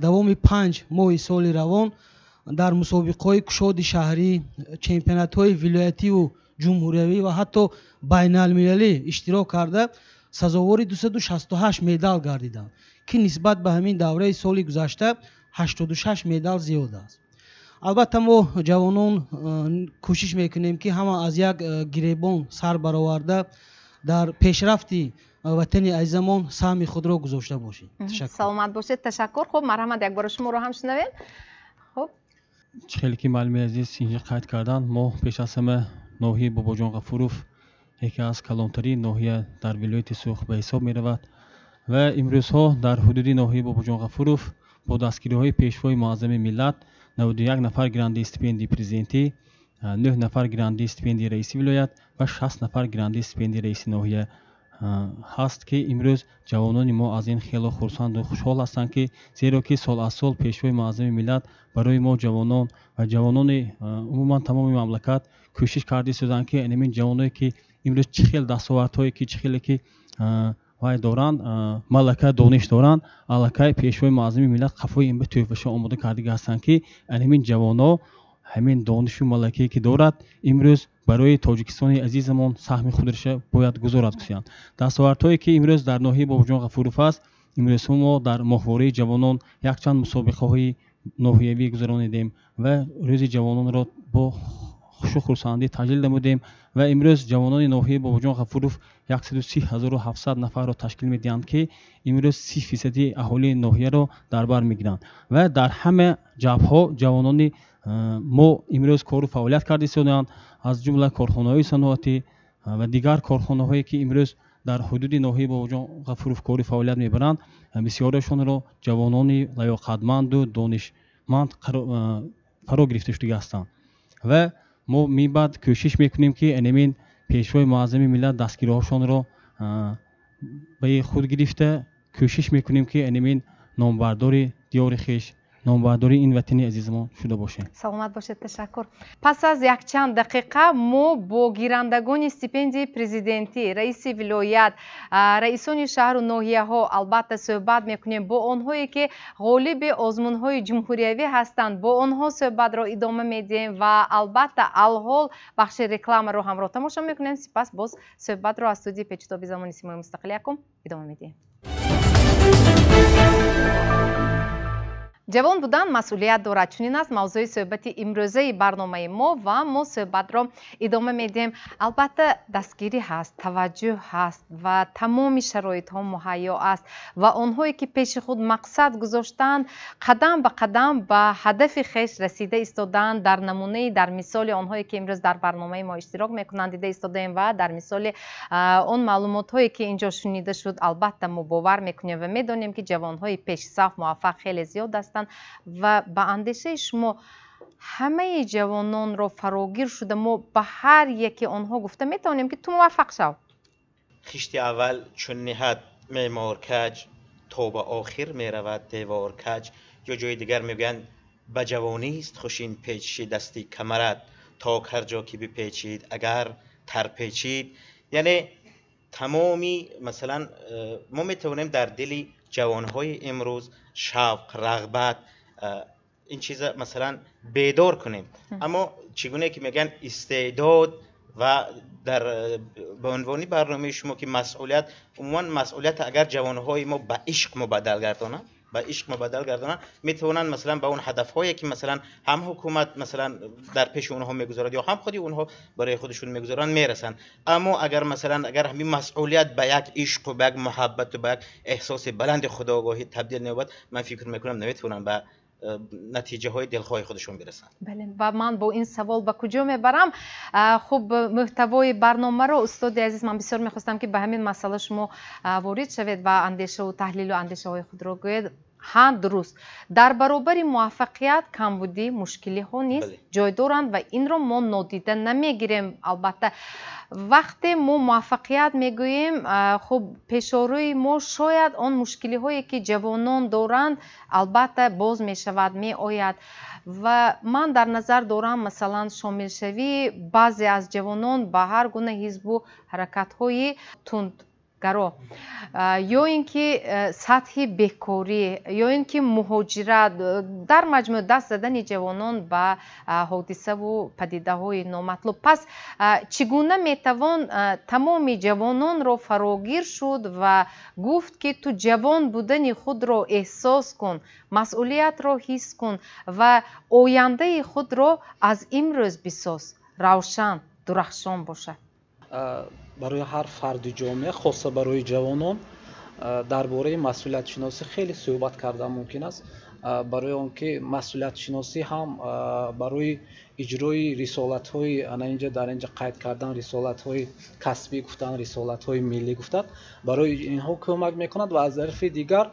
давоми 5 моҳи соли равон дар мусобиқаҳои кушоди шаҳрӣ, чемпионатҳои вилоятиву ҷумҳуриявӣ ва ҳатто байналмилалӣ иштирок карда, сазовори 268 медал гардиданд, ки нисбат ба ҳамин давраи соли гузашта 86 медал зиёд аст. Албатта мо ҷавонон кӯшиш мекунем, ки ҳама аз як гиребон сар бароварда дар пешрафти ватани азизамон саҳми худро гузошта бошем. Саломат бошед, ташаккур. Хуб, марҳамат, якбора шуморо ҳам шунавем. Хуб, Чӣ хеле ки муаллими азиз инҷа қайд карданд, мо пеш аз ҳама ноҳияи Бобоҷон Ғафуров яке аз калонтарин ноҳия дар вилояти Суғд ба ҳисоб меравад ва имрӯзҳо дар ҳудуди ноҳияи Бобоҷон Ғафуров бо дастгириҳои Пешвои Муаззами миллат 91 нафар гирандаи стипендияи президентӣ, 9 нафар гирандаи стипендияи раиси вилоят ва 60 нафар гирандаи стипендияи раиси ноҳия ҳаст, ки имрӯз ҷавонони мо аз ин хело хурсанду хушҳол ҳастанд, ки зеро ки сол аз сол Пешвои Муаззами миллат барои мо ҷавонон ва ҷавонони умуман тамоми мамлакат кӯшиш карда истоданд, ки ҳамин ҷавоное ки имрӯз чӣ хел дастовардҳое ки чӣ хеле ки вай доранд, малака дониш доранд, аллакай Пешвои Муаззами миллат қафои ин ба тӯҳфаша омода кардага ҳастанд, ки ҳамин ҷавоно ҳамин донишу малакае ки дорад, имрӯз барои Тоҷикистони азизамон саҳми худраша бояд гузорад гӯянд. Дастовардҳое ки имрӯз дар ноҳияи Бобоҷон Ғафуров аст, имрӯзҳо мо дар моҳвораи ҷавонон якчанд мусобиқаҳои ноҳиявӣ гузаронидем ва рӯзи ҷавононро бо хушу хурсандӣ таҷлил намудем ва имрӯз ҷавонони ноҳияи Бобоҷон Ғафуров 130 700 нафарро ташкил медиҳанд, ки имрӯз 30 фисади аҳолии ноҳияро дар бар мегиранд ва дар ҳама ҷабҳаҳо ҷавонони мо имрӯз кору фаъолият карда истодаанд, аз ҷумла корхонаҳои саноатӣ ва дигар корхонаҳое ки имрӯз дар ҳудуди ноҳияи Бобоҷон Ғафуров кори фаъолият мебаранд, бисёриашонро ҷавонони лаёқатманду донишманд фаро гирифта шудага ҳастанд. Ва мо мибаъд кӯшиш мекунем, ки анамин Пешвои Муаззами миллат дастгириҳошонро ба худ гирифта, кӯшиш мекунем, ки анамин номбардори диёри хеш, номбардори ин ватани азизамон шуда бошем. Саломат бошед, ташаккур. Пас аз якчанд дақиқа мо бо гирандагони стипендияи президентӣ, раиси вилоят, раисони шаҳру ноҳияҳо албатта суҳбат мекунем. Бо онҳое ки ғолиби озмунҳои ҷумҳуриявӣ ҳастанд, бо онҳо суҳбатро идома медиҳем ва албатта алҳол бахши рекламаро ҳамроҳ тамошо мекунем. Сипас боз суҳбатро аз студияи печутоби замони Симои мустақил якум идома медиҳем. Ҷавон будан масъулият дорад, чунин аст мавзӯи суҳбати имрӯзаи барномаи мо ва мо суҳбатро идома медиҳем. Албатта, дастгирӣ ҳаст, таваҷҷӯҳ ҳаст ва тамоми шароитҳо муҳайё аст ва онҳое ки пеши худ мақсад гузоштаанд, қадам ба қадам ба ҳадафи хеш расида истодаанд. Дар намунаи, дар мисоли онҳое ки имрӯз дар барномаи мо иштирок мекунанд, дида истодаем ва дар мисоли он маълумотҳое ки инҷо шунида шуд, албатта мо бовар мекунем ва медонем, ки ҷавонҳои пешсаф, муваффақ хеле зиёд ҳастанд. Ва ба андешаи шумо, ҳамаи ҷавононро фарогир шуда, мо ба ҳар яке онҳо гуфта метавонем, ки ту муваффақ шав? Хишти аввал чун ниҳад меъмор каҷ, то ба охир меравад девор каҷ. Ё ҷои дигар мегӯянд: ба ҷавонист хуш ин печиши дасти камарат, то ҳар ҷо ки бипечид агар тар печид. Яъне тамоми, масалан, мо метавонем дар дили ҷавонҳои имрӯз шавқ, рағбат, ин чиза, масалан, бедор кунем. Аммо чӣ гуне ки мегӯянд, истеъдод ва дар ба унвони барномаи шумо ки масъулият, умуман масъулият, агар ҷавонҳои мо ба ишқ мубаддал гардонанд, ба ишқ мубаддал гардонанд, метавонанд, масалан, ба он ҳадафҳое ки, масалан, ҳам ҳукумат, масалан, дар пеши онҳо мегузорад ё ҳам худи онҳо барои худашон мегузоранд, мерасанд. Аммо агар, масалан, агар ҳамин масъулият ба як ишқу ба як муҳаббату ба як эҳсоси баланди худогоҳӣ табдил наёбад, ман фикр мекунам, наметавонанд ба натиҷаҳои дилхоҳи худашон бирасанд. Бале, ва ман бо ин савол ба куҷо мебарам? Хуб, мӯҳтавои барномаро, устоди азиз, ман бисёр мехостам, ки ба ҳамин масъала шумо ворид шавед ва андешаву таҳлилу андешаҳои худро гӯед. Ҳа, дуруст, дар баробари муваффақият камбудӣ, мушкилиҳо низ ҷой доранд ва инро мо нодида намегирем. Албатта, вақте мо муваффақият мегӯем, хуб, пешорӯи мо шояд он мушкилиҳое ки ҷавонон доранд, албатта боз мешавад, меояд. Ва ман дар назар дорам, масалан, шомилшавии баъзе аз ҷавонон ба ҳар гуна ҳизбу ҳаракатҳои тунд гаро, ё ин ки сатҳи бекорӣ, ё ин ки муҳоҷират, дар маҷмӯъ даст задани ҷавонон ба ҳодисаву падидаҳои номатлуб. Пас чӣ гуна метавон тамоми ҷавононро фарогир шуд ва гуфт, ки ту ҷавон будани худро эҳсос кун, масъулиятро ҳис кун ва ояндаи худро аз имрӯз бисоз, равшан, дурахшон бошад? Барои ҳар фарди ҷомеа, хоса барои ҷавонон, дар бораи масъулиятшиносӣ хеле суҳбат кардан мумкин аст. Барои он ки масъулиятшиносӣ ҳам барои иҷрои рисолатҳои ана инҷа дар инҷа қайд кардан, рисолатҳои касбӣ гуфтан, рисолатҳои миллӣ гуфтан, барои инҳо кӯмак мекунад. Ва аз тарафи дигар,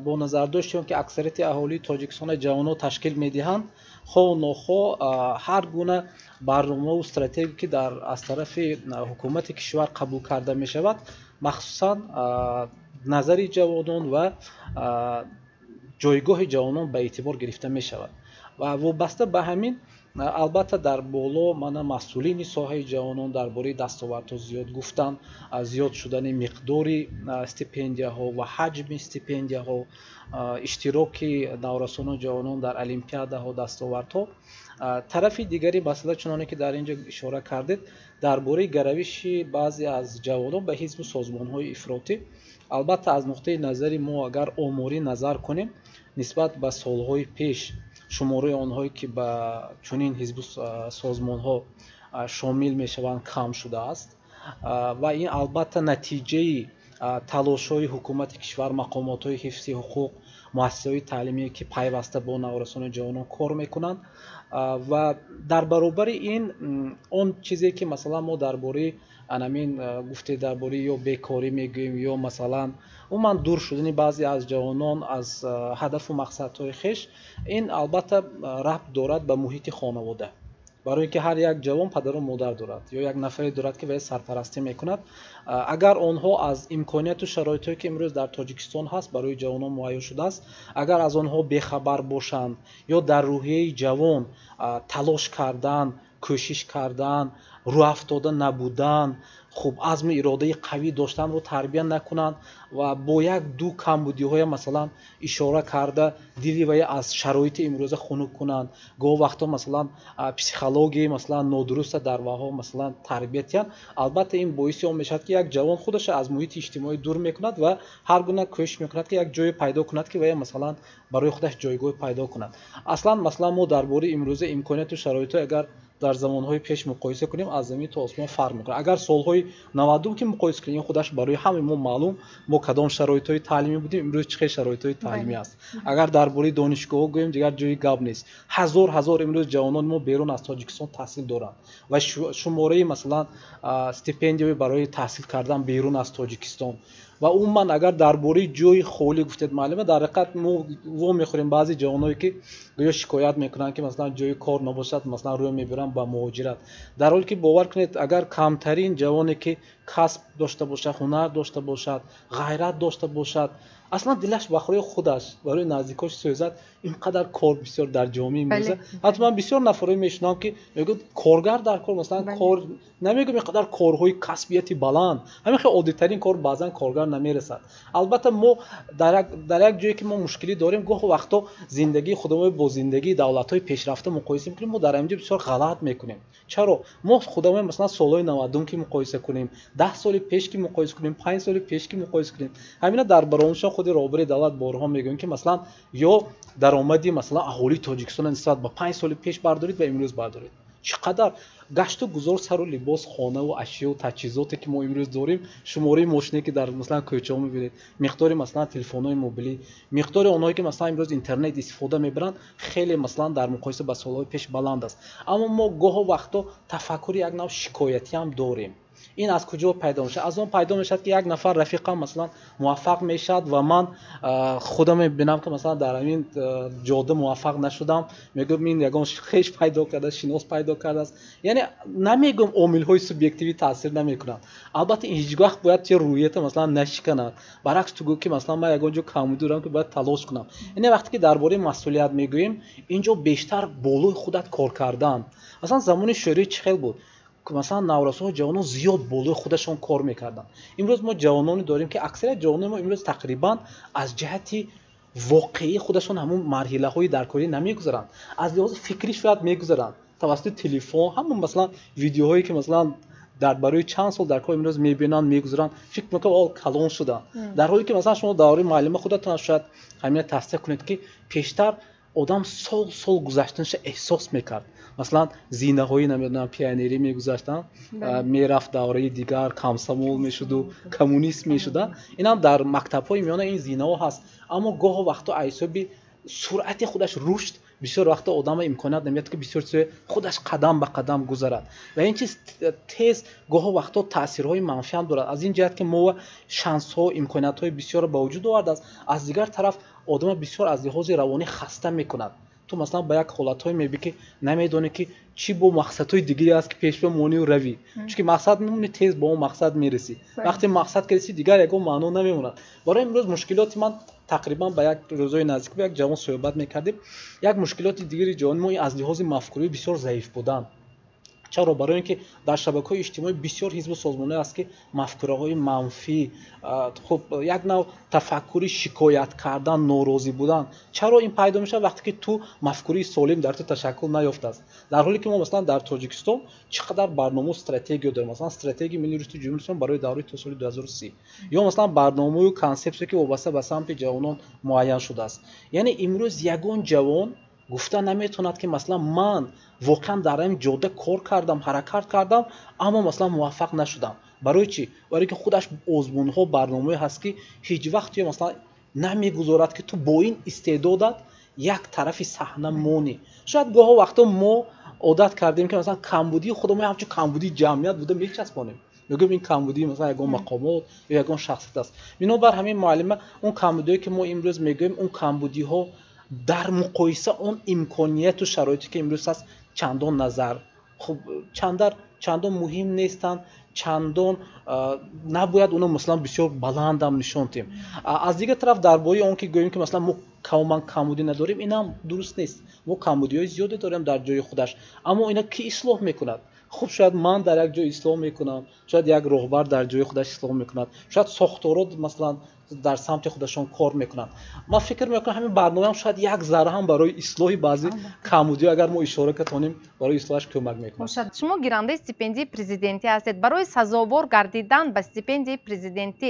бо назардошти он ки аксарияти аҳолии Тоҷикистона ҷавонон ташкил медиҳанд, хоҳу нохоҳ ҳар гуна барномаву стратегия, ки аз тарафи ҳукумати кишвар қабул карда мешавад, махсусан назари ҷавонон ва ҷойгоҳи ҷавонон ба эътибор гирифта мешавад. Ва вобаста ба ҳамин, албатта, дар боло мана масъулини соҳаи ҷавонон дар бораи дастовардҳо зиёд гуфтанд: зиёд шудани миқдори стипендияҳо ва ҳаҷми стипендияҳо, иштироки наврасону ҷавонон дар олимпиадаҳо, дастовардҳо. Тарафи дигари масъала, чуноне ки дар ин ҷо ишора кардед, дар бораи гаравиши баъзе аз ҷавонон ба ҳизбу созмонҳои ифротӣ, албатта, аз нуқтаи назари мо агар оморӣ назар кунем, нисбат ба солҳои пеш шумораи онҳое, ки ба чунин ҳизбу созмонҳо шомил мешаванд, кам шудааст. Ва ин, албатта, натиҷаи талошҳои ҳукумати кишвар, мақомотҳои ҳифзи ҳуқуқ, муассисаҳои таълимие, ки пайваста бо наврасону ҷавонон кор мекунанд. Ва дар баробари ин, он чизе ки, масалан, мо дар бораи анамин гуфте, дар бораи ё бекорӣ мегӯем, ё, масалан, умуман дур шудани баъзе аз ҷавонон аз ҳадафу мақсадҳои хеш, ин, албатта, рабт дорад ба муҳити хонавода, барои ки ҳар як ҷавон падару модар дорад ё як нафаре дорад, ки вай сарпарастӣ мекунад. Агар онҳо аз имконияту шароитҳое, ки имрӯз дар Тоҷикистон ҳаст, барои ҷавонон муҳайё шудааст, агар аз онҳо бехабар бошанд ё дар рӯҳияи ҷавон талош кардан, кӯшиш кардан, рӯҳафтода набудан, хуб, азму иродаи қавӣ доштанро тарбия накунанд ва бо як ду камбудиҳоя, масалан, ишора карда, дили вай аз шароити имрӯза хунук кунанд, гоҳ вақто, масалан, психологияи, масалан, нодуруста дар ваҳо, масалан, тарбия диҳанд, албатта, ин боиси он мешавад, ки як ҷавон худашро аз муҳити иҷтимоӣ дур мекунад ва ҳар гуна кӯшиш мекунад, ки як ҷое пайдо кунад, ки вай, масалан, барои худаш ҷойгоҳ пайдо кунад. Аслан, масалан, мо дар бораи имрӯза имконияту шароитҳо агар дар замонҳои пеш муқоиса кунем, аз замин то осмон фарқ мекунад. Агар солҳои 90-ум ки муқоиса кунем, худаш барои ҳамаи мо маълум, мо кадом шароитҳои таълимӣ будем, имрӯз чӣ хел шароитҳои таълимӣ аст. Агар дар бораи донишгоҳҳо гӯем, дигар ҷои гап нест. Ҳазор ҳазор имрӯз ҷавонони мо берун аз Тоҷикистон таҳсил доранд ва шумораи, масалан, стипендияҳои барои таҳсил кардан берун аз Тоҷикистон ва умуман, агар дар бораи ҷои холӣ гуфтед, муаллима, дар ҳақиқат мо во мехӯрем баъзе ҷавоное, ки гӯё шикоят мекунанд, ки, масалан, ҷои кор набошад, масалан, рӯ мебаранд ба муҳоҷират. Дар ҳоле ки, бовар кунед, агар камтарин ҷавоне, ки касб дошта бошад, ҳунар дошта бошад, ғайрат дошта бошад, аслан дилаш барои худаш, барои наздикош сӯзад, ин қадар кор бисёр дар ҷомеа имрӯза. Ҳатто ман бисёр нафарое мешунавам, ки мегӯяд, коргар дар кор, масалан, кор намегӯям, ин қадар корҳои касбияти баланд, ҳамин хел оддитарин кор баъзан коргар намерасад. Албатта, мо дар як ҷое ки мо мушкилӣ дорем, гоҳо вақто зиндагии худамон бо зиндагии давлатҳои пешрафта муқоиса мекунем, мо дар ҳамин ҷо бисёр ғалат мекунем. Чаро? Мо худамон, масалан, солҳои 90-ум ки муқоиса кунем, 10 соли пеш ки муқоиса кунем, 5 соли пеш ки муқоиса кунем, ҳамина дар баромадшон худи роҳбари давлат борҳо мегӯянд, ки, масалан, ё даромади, масалан, аҳолии Тоҷикистонро нисбат ба 5 соли пеш бардоред ва имрӯз бардоред, чӣ қадар гашту гузор, сару либос, хонаву ашёу таҷҳизоте, ки мо имрӯз дорем, шумораи мошине, ки дар, масалан, кӯчаҳо мебинед, миқдори, масалан, телефонҳои мобилӣ, миқдори онҳое, ки, масалан, имрӯз интернет истифода мебаранд, хеле, масалан, дар муқоиса ба солҳои пеш баланд аст. Аммо мо гоҳо вақто тафаккури як нав шикоятиам дорем. Ин аз куҷо пайдо мешавад? Аз он пайдо мешавад, ки як нафар рафиқам, масалан, муваффақ мешавад ва ман худам мебинам, ки, масалан, дар ҳамин ҷода муваффақ нашудам. Мегӯям, ин ягон хеш пайдо кардааст, шинос пайдо кардааст. Яъне намегӯям, омилҳои субъективӣ таъсир намекунанд. Албатта, ин ҳеҷ вақт бояд чи рӯҳията, масалан, нашиканад. Баръакс, ту гӯ, ки, масалан, ман ягон ҷо камбудӣ дорам, ки бояд талош кунам. Яъне вақте ки дар бораи масъулият мегӯем, ин ҷо бештар болои худат кор кардан. Масалан, замони шӯравӣ чӣ хел буд? Масалан, наврасону ҷавонон зиёд болои худашон кор мекарданд. Имрӯз мо ҷавононе дорем, ки аксарияти ҷавонони мо имрӯз тақрибан аз ҷиҳати воқеии худашон ҳамун марҳилаҳои даркорӣ намегузаранд. Аз лиҳози фикрӣ шояд мегузаранд, тавассути телефон, ҳамун, масалан, видеоҳое, ки, масалан, дар барои чанд сол дар кор имрӯз мебинанд, мегузаранд, фикр мекунанд, ол калон шуданд. Дар ҳоле ки, масалан, шумо давраи муаллима худатон шояд ҳамина тасдиқ кунед, ки пештар одам сол сол гузаштанаша эҳсос мекард. Масалан, зинаҳои, намедонам, пионерӣ мегузаштанд, мерафт давраи дигар, комсомол мешуду коммунист мешуда. Инам дар мактабҳои миёна ин зинаҳо ҳаст, аммо гоҳо вақто аз ҳисоби Суръати худаш рушд бисёр вақта одама имконият намедиҳад, ки бисёр чизҳои худаш қадам ба қадам гузарад, ва ин чиз тез гоҳо вақтҳо таъсирҳои манфӣ ҳам дорад. Аз ин ҷиҳат ки мо шансҳо, имкониятҳои бисёрро ба вуҷуд овардааст, аз дигар тараф одама бисёр аз лиҳози равонӣ хаста мекунад. Ту масалан ба як ҳолатҳое мебӣ, ки намедонӣ, ки чӣ бо мақсадҳои дигаре аст, ки пешба монию равӣ, чунки мақсад мемонӣ, тез ба он мақсад мерасӣ, вақте мақсад ки расӣ, дигар ягон маъно намемонад. Барои имрӯз мушкилоти ман тақрибан ба як рӯзҳои наздик ба як ҷавон суҳбат мекардем, як мушкилоти дигари ҷавони мо аз лиҳози мафкурӣ бисёр заиф будан. Чаро? Барои ин ки дар шабакаҳои иҷтимоӣ бисёр ҳизбу созмонҳое аст, ки мафкураҳои манфӣ, хуб, як нав тафаккури шикоят кардан, норозӣ будан. Чаро ин пайдо мешавад? Вақте ки ту мафкураи солим дар ту ташаккул наёфтааст. Дар ҳоле ки мо масалан дар Тоҷикистон чӣ қадар барномаву стратегия дорем, масалан стратегияи миллии рушди Ҷумҳурии Ислом барои давраи то соли 2030, ё масалан барномаю консепсия, ки вобаста ба самти ҷавонон муайян шудааст. Яъне имрӯз ягон ҷавон гуфта наметавонад, ки масалан ман воқеан дар ҳамин ҷода кор кардам, ҳаракат кардам, аммо масалан муваффақ нашудам. Барои чӣ? Барои ки худаш озмунҳо, барномаҳое ҳаст, ки ҳеҷ вақт ё масалан намегузорад, ки ту бо ин истеъдодат як тарафи саҳна монӣ. Шояд гоҳо вақто мо одат кардем, ки масалан камбудии худро ҳамчун камбудии ҷамъият буда мечаспонем, мегӯем ин камбудии масалан ягон мақомот ё ягон шахсият аст. Бинобар ҳамин, муаллима, он камбудиҳое, ки мо имрӯз мегӯем, он камбудиҳо дар муқоиса он имконияту шароите, ки имрӯз ҳаст, чандон назар хуб чандар чандон муҳим нестанд, чандон набояд оно масалан бисёр баландам нишон диҳем. Аз дигар тараф, дар бораи он ки гӯем, ки масалан мо камоман камбудӣ надорем, инам дуруст нест. Мо камбудиҳои зиёде дорем дар ҷои худаш, аммо ина кӣ ислоҳ мекунад? Хуб, шояд ман дар як ҷой ислоҳ мекунам, шояд як роҳбар дар ҷои худаш ислоҳ мекунад, шояд сохторот масалан дар самти худашон кор мекунанд. Ман фикр мекунам, ҳамин барномаам шояд як зарра ҳам барои ислоҳи баъзе камбудиҳо, агар мо ишора катонем, барои ислоҳаш кӯмак мекунад. Бошад. Шумо гирандаи стипендияи президентӣ ҳастед. Барои сазовор гардидан ба стипендияи президентӣ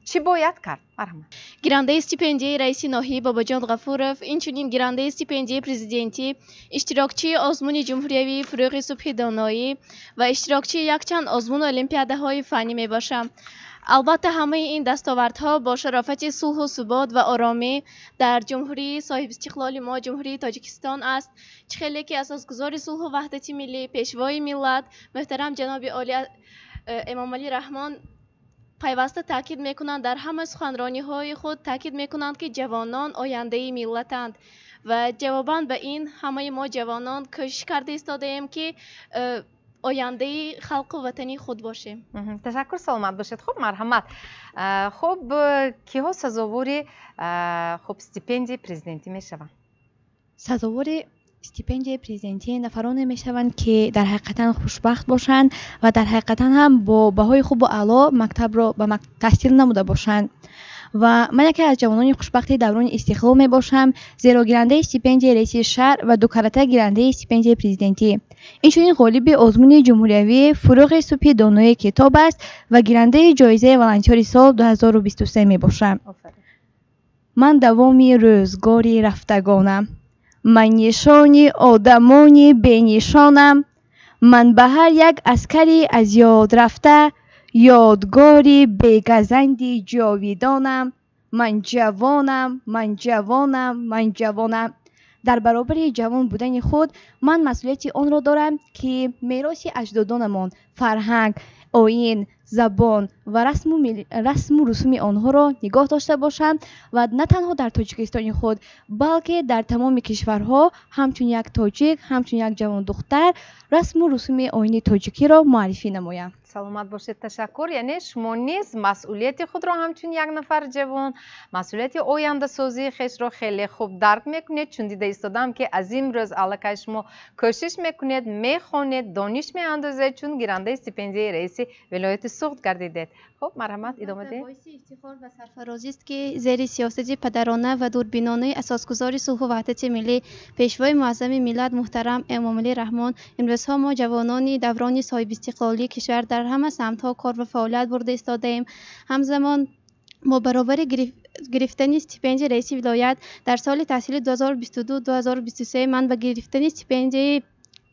чӣ бояд кард? Марҳамат. Гирандаи стипендияи раиси ноҳияи Бобоҷон Ғафуров, инчунин гирандаи стипендияи президентӣ, иштирокчии озмуни ҷумҳуриявии «Фурӯғи субҳи доноӣ» ва иштирокчии якчанд озмуну олимпиадаҳои фаннӣ мебошам. Албатта, ҳамаи ин дастовардҳо бо шарофати сулҳу субот ва оромӣ дар ҷумҳурии соҳибистиқлоли мо, Ҷумҳурии Тоҷикистон аст. Чӣ хеле ки асосгузори сулҳу ваҳдати миллӣ, пешвои миллат, муҳтарам ҷаноби олӣ Эмомалӣ Раҳмон пайваста таъкид мекунанд, дар ҳама суханрониҳои худ таъкид мекунанд, ки ҷавонон ояндаи миллатанд, ва ҷавобан ба ин ҳамаи мо ҷавонон кӯшиш карда истодаем, ки ояндаи халқу ватани худ бошем. Ташаккур, саломат бошед. Хуб, марҳамат. Хуб, киҳо сазовори хуб стипендияи президентӣ мешаванд? Сазовори стипендияи президентӣ нафароне мешаванд, ки дар ҳақиқатан хушбахт бошанд ва дар ҳақиқатан ҳам бо баҳои хубу аъло мактабро ба таҳсил намуда бошанд. Ва ман яке аз ҷавонони хушбахти даврони истиқлол мебошам, зеро гирандаи стипендияи раиси шаҳр ва дукарата гирандаи стипендияи президентӣ, инчунин ғолиби озмуни ҷумҳуриявии «Фурӯғи субҳи донои китоб аст» ва гирандаи ҷоизаи волонтёри сол 2023 мебошам. Ман давоми рӯзгори рафтагонам, ман нишони одамони бенишонам, ман ба ҳар як аскари аз ёд рафта ёдгори бегазанди ҷовидонам. Ман ҷавонам, ман ҷавонам, ман ҷавонам. Дар баробари ҷавон будани худ ман масъулияти онро дорам, ки мероси аҷдодонамон, фарҳанг, оин, забон ва расму русуми онҳоро нигоҳ дошта бошам ва на танҳо дар Тоҷикистони худ, балки дар тамоми кишварҳо ҳамчун як тоҷик, ҳамчун як ҷавондухтар расму русуми оини тоҷикиро муаррифӣ намоям. Саломат бошед, ташаккур. Яъне шумо низ масъулияти худро ҳамчун як нафар ҷавон, масъулияти ояндасозии хешро хеле хуб дарк мекунед, чун дида истодам, ки аз имрӯз аллакай шумо кӯшиш мекунед, мехонед, дониш меандозед, чун гирандаи стипендияи раиси вилояти Суғд гардидед. Хуб, марҳамат, идома диҳед. Боиси ифтихор ва сарфарозист, ки зери сиёсати падарона ва дурбинонаи асосгузори сулҳу ваҳдати миллӣ, пешвои муаззами миллат муҳтарам Эмомалӣ Раҳмон имрӯзҳо мо ҷавонони даврони соҳибистиқлолии кишвар дар ҳама самтҳо кор ва фаъолият бурда истодаем. Ҳамзамон бо баробари гирифтани стипендияи раиси вилоят дар соли таҳсили 2022-2023 ман ба гирифтани стипендияи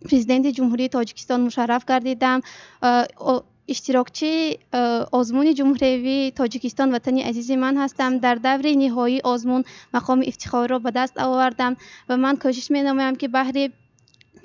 президенти Ҷумҳурии Тоҷикистон мушарраф гардидам. Иштирокчии озмуни ҷумҳуриявии Тоҷикистон Ватани азизи ман ҳастам. Дар даври ниҳоии озмун мақоми ифтихориро ба даст овардам ва ман кӯшиш менамоям, ки баҳри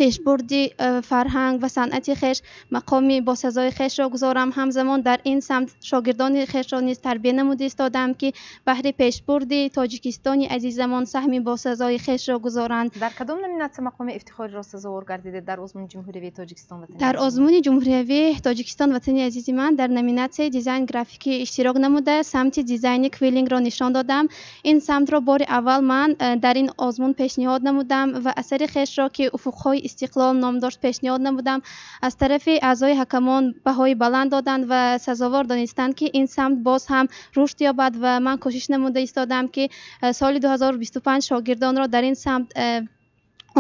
пешбурди фарҳанг ва санъати хеш мақоми босазои хешро гузорам. Ҳамзамон дар ин самт шогирдони хешро низ тарбия намуда истодаам, ки баҳри пешбурди Тоҷикистони азизамон саҳми босазои хешро гузоранд. Дар кадом номинатсия мақоми ифтихориро сазовор гардидед дар озмуни ҷумҳуриявии Тоҷикистон Ватани? Дар озмуни ҷумҳуриявии Тоҷикистон Ватани азизи ман дар номинатсияи дизайн графикӣ иштирок намуда, самти дизайни квиллингро нишон додам. Ин самтро бори аввал ман дар ин озмун пешниҳод намудам ва асари хешро, ки Уфуқҳои истиқлол ном дошт, пешниҳод намудам. Аз тарафи аъзои ҳакамон баҳои баланд доданд ва сазовор донистанд, ки ин самт боз ҳам рушд ёбад, ва ман кӯшиш намуда истодам, ки соли 2025 шогирдонро дар ин самт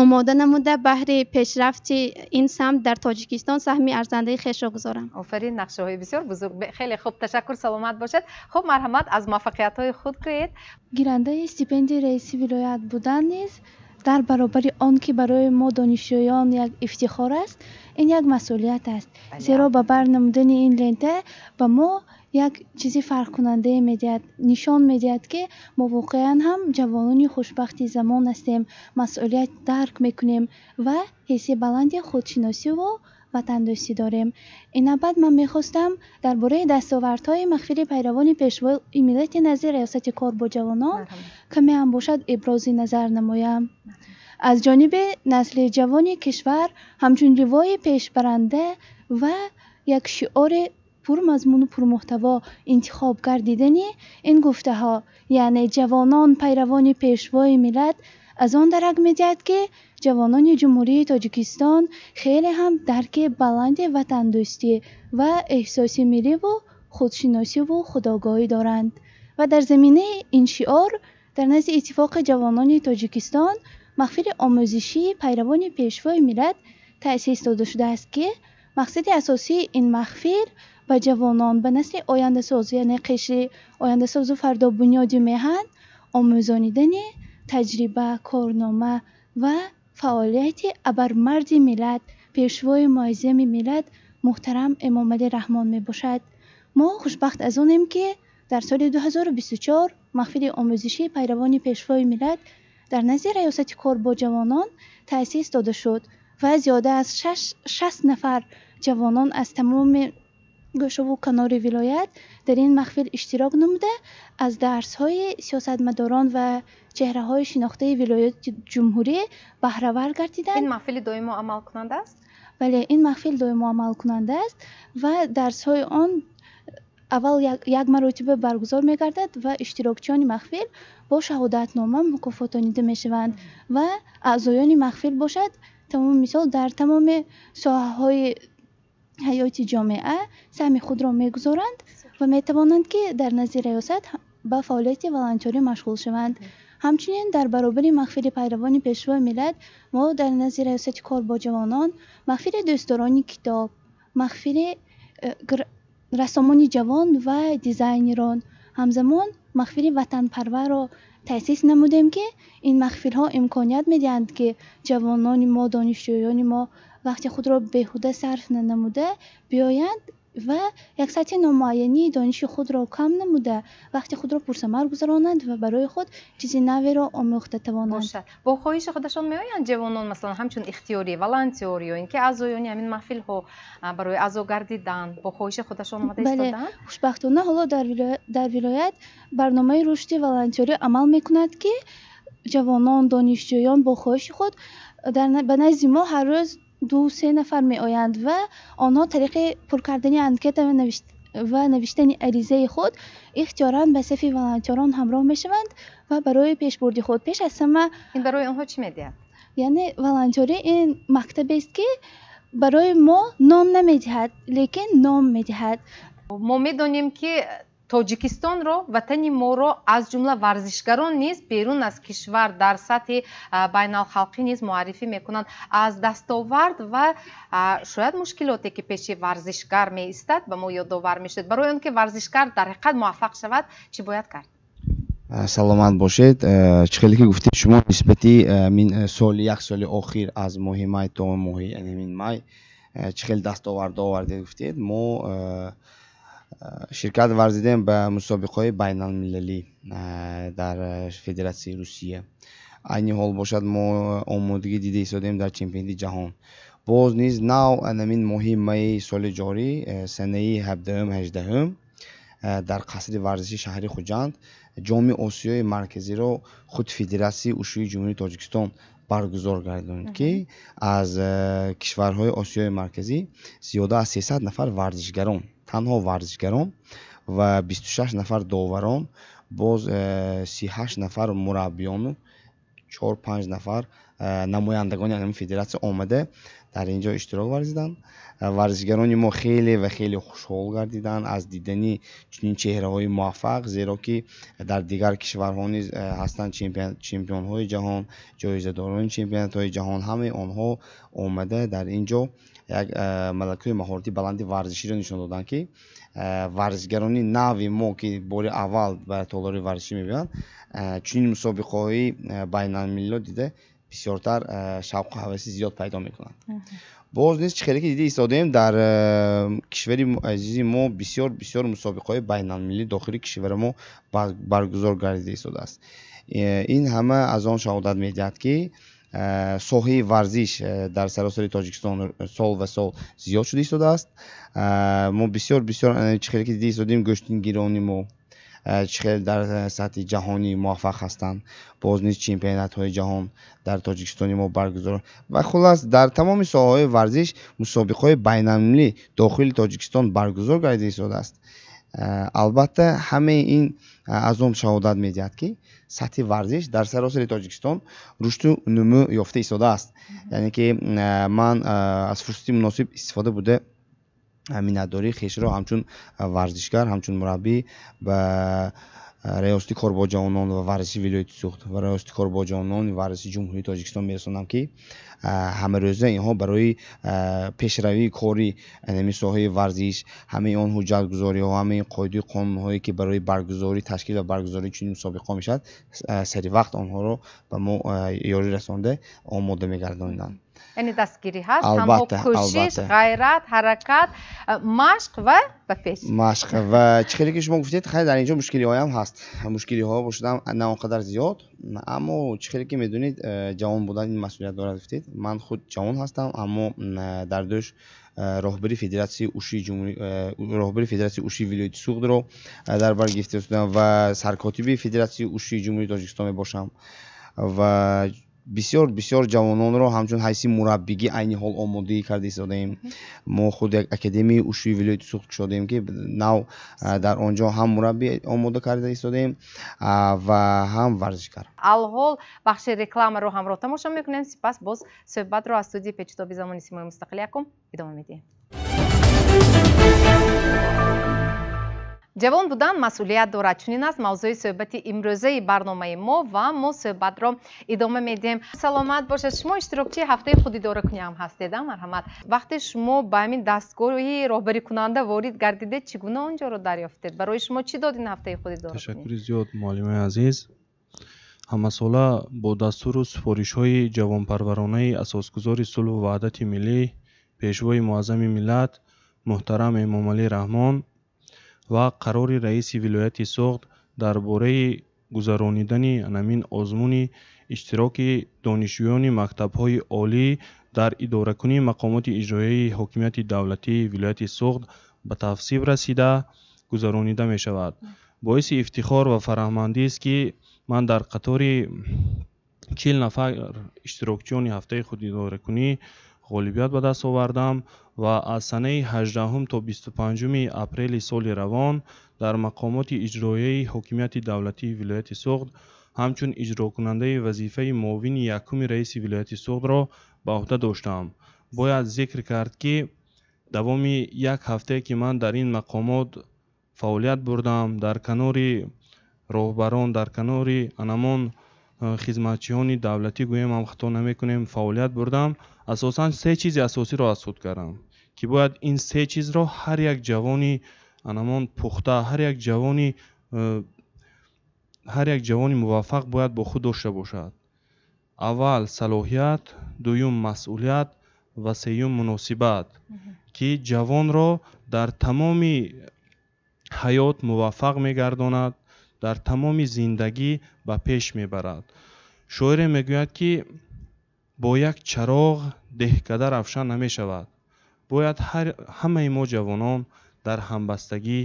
омода намуда, баҳри пешрафти ин самт дар Тоҷикистон саҳми арзандаи хешро гузорам. Офарин, нақшаҳои бисёр бузург. Хеле хуб, ташаккур, саломат бошед. Хуб, марҳамат, аз муваффақиятҳои худ гӯед. Гирандаи стипендияи раиси вилоят будан низ дар баробари он ки барои мо донишҷӯён як ифтихор аст, ин як масъулият аст, зеро ба бар намудани ин лента ба мо як чизи фарқкунандае медиҳад, нишон медиҳад, ки мо воқеан ҳам ҷавонони хушбахти замон ҳастем, масъулият дарк мекунем ва ҳисси баланди худшиносиву ватандӯстӣ дорем. Ин навбат ман мехостам дар бораи дастовардҳои маҳфили пайравони пешвои миллати назди раёсати кор бо ҷавонон каме ҳам бошад ибрози назар намоям. Аз ҷониби насли ҷавони кишвар ҳамчун ливои пешбаранда ва як шиори пурмазмуну пурмуҳтаво интихоб гардидани ин гуфтаҳо, яъне ҷавонон пайравони пешвои миллат, аз он дарак медиҳад, ки ҷавонони Ҷумҳурии Тоҷикистон хеле ҳам дарки баланди ватандӯстӣ ва эҳсоси милливу худшиносиву худогоҳӣ доранд. Ва дар заминаи ин шиор дар назди Иттифоқи ҷавонони Тоҷикистон маҳфили омӯзишии пайравони пешвои миллат таъсис дода шудааст, ки мақсади асосии ин маҳфил ба ҷавонон, ба насли ояндасоз, яъне қишри ояндасозу фардобунёди меҳан омӯзонидани таҷриба, корнома ва фаъолияти абармарди миллат, пешвои муаззами миллат муҳтарам Эмомалӣ Раҳмон мебошад. Мо хушбахт аз онем, ки дар соли 2024 маҳфили омӯзишии пайравони пешвои миллат дар назди раёсати кор бо ҷавонон таъсис дода шуд ва зиёда аз 60 нафар ҷавонон аз тамоми гӯшаву канори вилоят дар ин маҳфил иштирок намуда, аз дарсҳои сиёсатмадорон ва чеҳраҳои шинохтаи вилояти ҷумҳурӣ баҳравар гардиданд. Ин маҳфили доимо амалкунанда аст? Бале, ин маҳфил доимо амалкунанда аст ва дарсҳои он аввал як маротиба баргузор мегардад ва иштирокчиёни маҳфил бо шаҳодатнома мукофотонида мешаванд ва аъзоёни маҳфил бошад тамоми мисол дар тамоми соҳаҳои ҳаёти ҷомеа саҳми худро мегузоранд ва метавонанд, ки дар назди раёсат ба фаъолияти волонтёрӣ машғул шаванд. Ҳамчунин дар баробари маҳфили пайравони пешвои миллат мо дар назди раёсати кор бо ҷавонон маҳфили дӯстдорони китоб, маҳфили рассомони ҷавон ва дизайнерон, ҳамзамон маҳфили ватанпарварро таъсис намудем, ки ин маҳфилҳо имконият медиҳанд, ки ҷавонони мо, донишҷӯёни мо вақти худро беҳуда сарф нанамуда биёянд ва як сатҳи номуайянии дониши худро кам намуда, вақти худро пурсамар гузаронанд ва барои худ чизи наверо омӯхта тавонанд. Бошад. Бо хоҳиши худашон меоянд ҷавонон, масалан, ҳамчун ихтиёрӣ, волонтёр ё ин ки аъзоёни ҳамин маҳфилҳо барои аъзо гардидан бо хоҳиши худашон омада истодаанд? Бале, хушбахтона ҳоло дар вилоят барномаи рушди волонтёрӣ амал мекунад, ки ҷавонон, донишҷӯён бо хоҳиши худ ба назди мо ҳар рӯз 2-3 нафар меоянд ва онҳо тариқи пур кардани анкета ва навиштани аризаи худ ихтиёран ба сафи волонтёрон ҳамроҳ мешаванд ва барои пешбурди худ пеш аз ҳама. Ин барои онҳо чӣ медиҳад? Яъне волонтёрӣ ин мактабест, ки барои мо нон намедиҳад, лекин ном медиҳад. Мо медонем, ки Тоҷикистонро, ватани моро аз ҷумла варзишгарон низ берун аз кишвар дар сатҳи байналхалқӣ низ муаррифӣ мекунанд. Аз дастовард ва шояд мушкилоте, ки пеши варзишгар меистад, ба мо ёдовар мешавад. Барои он ки варзишгар дар ҳақиқат муваффақ шавад, чӣ бояд кард? Саломат бошед. Чӣ хеле ки гуфтед шумо, нисбати соли як соли охир аз моҳи май то моҳи ҳамин май Чӣ хел дастовардҳо овардед гуфтед, мо ширкат варзидем ба мусобиқаҳои байналмилалӣ дар Федератсияи Русия. Айни ҳол бошад, мо омодагӣ дида истодем дар чемпионати ҷаҳон. Боз низ нав анамин моҳи майи соли ҷорӣ, санаи 17-18, дар қасри варзиши шаҳри Хуҷанд Ҷоми Осиёи Марказиро худ Федератсияи ушӯи Ҷумҳурии Тоҷикистон баргузор гардонид, ки аз кишварҳои Осиёи Марказӣ зиёда аз 300 нафар варзишгарон, танҳо варзишгарон, ва 26 нафар доварон, боз 38 нафар мураббиёну 4-5 нафар намояндагони ҳамин федератсия омада дар ин ҷо иштирок варзиданд. Варзишгарони мо хеле ва хеле хушҳол гардиданд аз дидани чунин чеҳраҳои муваффақ, зеро ки дар дигар кишварҳо низ ҳастанд чемпионҳои ҷаҳон, ҷоизадорони чемпионатҳои ҷаҳон. Ҳамаи онҳо омада дар ин ҷо як малакаи маҳорати баланди варзиширо нишон доданд, ки варзишгарони нави мо, ки бори аввал ба толори варзишӣ мебиёянд, чунин мусобиқаҳои байналмилалиро дида бисёртар шавқу ҳаваси зиёд пайдо мекунанд. Боз низ чӣ хеле ки дида истодаем, дар кишвари азизи мо бисёр бисёр мусобиқаҳои байналмилалӣ дохили кишвари мо баргузор гардида истодааст. Ин ҳама аз он шаҳодат медиҳад, ки соҳаи варзиш дар саросари Тоҷикистон сол ва сол зиёд шуда истодааст. Мо бисёр бисёр чӣ хеле ки дида истодем, гӯштингирони мо чӣ хел дар сатҳи ҷаҳонӣ муваффақ ҳастанд. Боз низ чемпионатҳои ҷаҳон дар Тоҷикистони мо баргузор ва хуллас дар тамоми соҳаҳои варзиш мусобиқаҳои байналмилалӣ дохили Тоҷикистон баргузор гардида истодааст. Албатта, ҳамаи ин аз он шаҳодат медиҳад, ки сатҳи варзиш дар саросари Тоҷикистон рушду нумӯ ёфта истодааст. Яъне ки ман аз фурсати муносиб истифода буда миннатдории хешро ҳамчун варзишгар, ҳамчун мураббӣ ба Раёсати кор бо ҷавонон ва варзиши вилояти Суғд ва Раёсати кор бо ҷавонон ва варзиши Ҷумҳурии Тоҷикистон мерасонам, ки ҳамарӯза инҳо барои пешравии кори ҳамин соҳаи варзиш, ҳамаи он ҳуҷҷатгузориҳо, ҳамаи қоидаи қонунҳое, ки барои баргузорӣ, ташкил ва баргузории чунин мусобиқаҳо мешавад, сари вақт онҳоро ба мо ёрӣ расонда омода мегардониданд. Яъне дастгирӣ ҳаст, танҳо кӯшиш, ғайрат, ҳаракат, машқ ва ба пеш. Машқ ва чӣ хеле ки шумо гуфтед, хайр, дар ин ҷо мушкилиҳоям ҳаст. Мушкилиҳо бошадам на он қадар зиёд, аммо чӣ хеле ки медонед, ҷавон будан ин масъулият дорад гуфтед. Ман худ ҷавон ҳастам, аммо дар дӯш роҳбари Федератсияи уши ҷумҳури, роҳбари Федератсияи уши вилояти Суғдро дар бар гирифта шудам ва саркотиби Федератсияи уши Ҷумҳурии Тоҷикистон мебошам ва бисёр бисёр ҷавононро ҳамчун ҳайси мураббигӣ айни ҳол омодагӣ карда истодаем. Мо худ як академияи ушӯи вилояти Суғд кушодаем, ки нав дар он ҷо ҳам мураббӣ омода карда истодаем ва ҳам варзишгар. Алҳол бахши рекламаро ҳамроҳ тамошо мекунем, сипас боз суҳбатро аз студияи Печитоби замони Симои мустақил якум идома медиҳем. Ҷавон будан масъулият дорад. Чунин аст мавзӯи суҳбати имрӯзаи барномаи мо ва мо суҳбатро идома медиҳем. Саломат бошад. Шумо иштирокчии ҳафтаи худидоракунӣ ҳам ҳастед, марҳамат. Вақте шумо ба ҳамин дастгоҳи роҳбарикунанда ворид гардидед, чӣ гуна он ҷоро дарёфтед? Барои шумо чӣ дод ин ҳафтаи худидоракунӣ? Ташаккури зиёд, муаллимаи азиз. Ҳамасола бо дастуру супоришҳои ҷавонпарваронаи асосгузори сулҳу ваҳдати миллӣ, пешвои муаззами миллат муҳтарам Эмомалӣ Раҳмон ва қарори раиси вилояти Суғд дар бораи гузаронидани ҳамин озмуни иштироки донишҷӯёни мактабҳои олӣ дар идоракунии мақомоти иҷроияи ҳокимияти давлатии вилояти Суғд ба тавсиф расида гузаронида мешавад. Боиси ифтихор ва фараҳмандист, ки ман дар қатори 40 нафар иштирокчиёни ҳафтаи худидоракунӣ ғолибият ба даст овардам ва аз санаи 18 то 25 апрели соли равон дар мақомоти иҷроияи ҳокимияти давлатии вилояти Суғд ҳамчун иҷрокунандаи вазифаи муовини якуми раиси вилояти Суғдро ба ӯҳда доштам. Бояд зикр кард, ки давоми як ҳафтае, ки ман дар ин мақомот фаъолият бурдам, дар канори роҳбарон, дар канори анамон хизматчиёни давлатӣ, гӯем ҳам хато намекунем, фаъолият бурдам, асосан се чизи асосиро аз худ кардам, ки бояд ин се чизро ҳар як ҷавони анамон пухта, ҳар як ҷавони муваффақ бояд бо худ дошта бошад. Аввал салоҳият, дуюм масъулият ва сеюм муносибат, ки ҷавонро дар тамоми ҳаёт муваффақ мегардонад, дар тамоми зиндагӣ ба пеш мебарад. Шоире мегӯяд, ки бо як чароғ деҳкада равшан намешавад. Бояд ҳамаи мо ҷавонон дар ҳамбастагӣ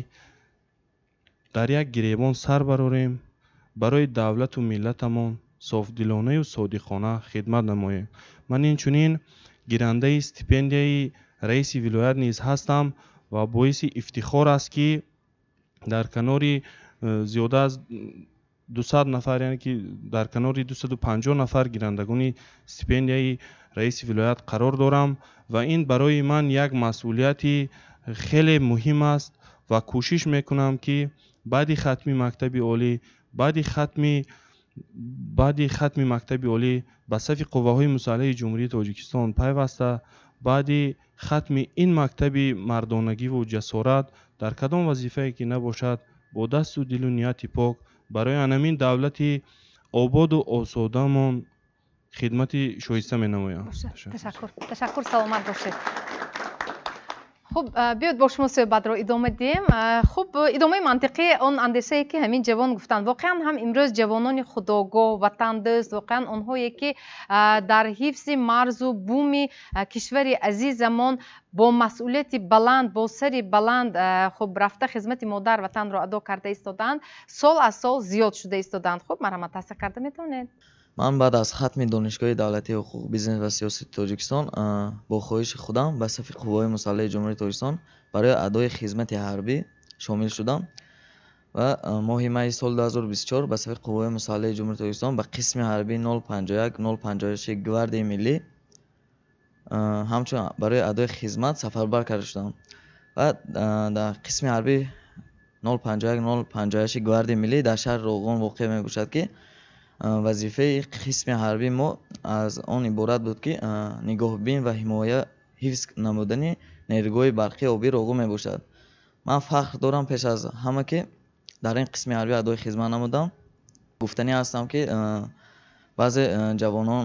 дар як гиребон сар барорем, барои давлату миллатамон софдилонаю содиқона хидмат намоем. Ман инчунин гирандаи стипендияи раиси вилоят низ ҳастам ва боиси ифтихор аст, ки дар канори зиёда аз 200 нафар, яъне ки дар канори 250 нафар гирандагони стипендияи раиси вилоят қарор дорам ва ин барои ман як масъулияти хеле муҳим аст ва кӯшиш мекунам, ки баъди хатми мактаби олӣ, баъди хатми мактаби олӣ ба сафи қувваҳои мусаллаҳи Ҷумҳурии Тоҷикистон пайваста, баъди хатми ин мактаби мардонагиву ҷасорат дар кадом вазифае ки набошад, бо дасту дилу нияти пок барои анамин давлати ободу осодамон хидмати шоиста менамоям. Ташаккур, ташаккур, саломат бошед. Хуб, биёед бо шумо суҳбатро идома диҳем. Хуб, идомаи мантиқии он андешае, ки ҳамин ҷавон гуфтанд, воқеан ҳам имрӯз ҷавонони худогоҳ, ватандӯст, воқеан онҳое, ки дар ҳифзи марзу буми кишвари азизамон бо масъулияти баланд, бо сари баланд, хуб, рафта хизмати модар ватанро адо карда истодаанд, сол аз сол зиёд шуда истодаанд. Хуб, марҳамат, тасдиқ карда метавонед? Ман баъд аз хатми Донишгоҳи давлатии ҳуқуқ, бизнес ва сиёсати Тоҷикистон бо хоҳиши худам ба сафи қувваҳои мусаллаҳи Ҷумҳурии Тоҷикистон барои адои хизмати ҳарбӣ шомил шудам ва моҳи майи соли 2024 ба сафи қувваҳои мусаллаҳи Ҷумҳурии Тоҷикистон ба қисми ҳарбии 051 056 Гвардияи миллӣ ҳамчун барои адои хизмат сафарбар карда шудам ва дар қисми ҳарбии 051 056 Гвардияи миллӣ дар шаҳри Роғун воқеъ мебошад, ки вазифаи қисми ҳарбии мо аз он иборат буд, ки нигоҳбин ва ҳимоя ҳифз намудани нерӯгоҳи барқии обии Роғун мебошад. Ман фахр дорам пеш аз ҳама, ки дар ин қисми ҳарбӣ адои хизмат намудам. Гуфтанӣ ҳастам, ки баъзе ҷавонон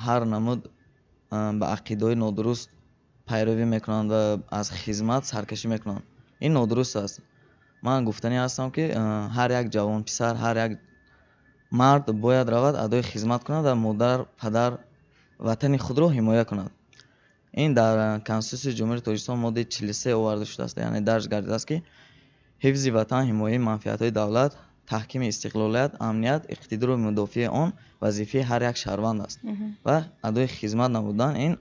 ҳар намуд ба ақидаҳои нодуруст пайравӣ мекунанд ва аз хизмат саркашӣ мекунанд. Ин нодуруст аст. Ман гуфтанӣ ҳастам, ки ҳар як ҷавон писар, ҳар як мард бояд равад адои хизмат кунад ва модар, падар, ватани худро ҳимоя кунад. Ин дар Конститутсияи Ҷумҳурии Тоҷикистон моддаи 43 оварда шудааст, яъне дарҷ гардидааст, ки ҳифзи ватан, ҳимояи манфиатҳои давлат, таҳкими истиқлолият, амният, иқтидору мудофиаи он вазифаи ҳар як шаҳрванд аст ва адои хизмат намудан ин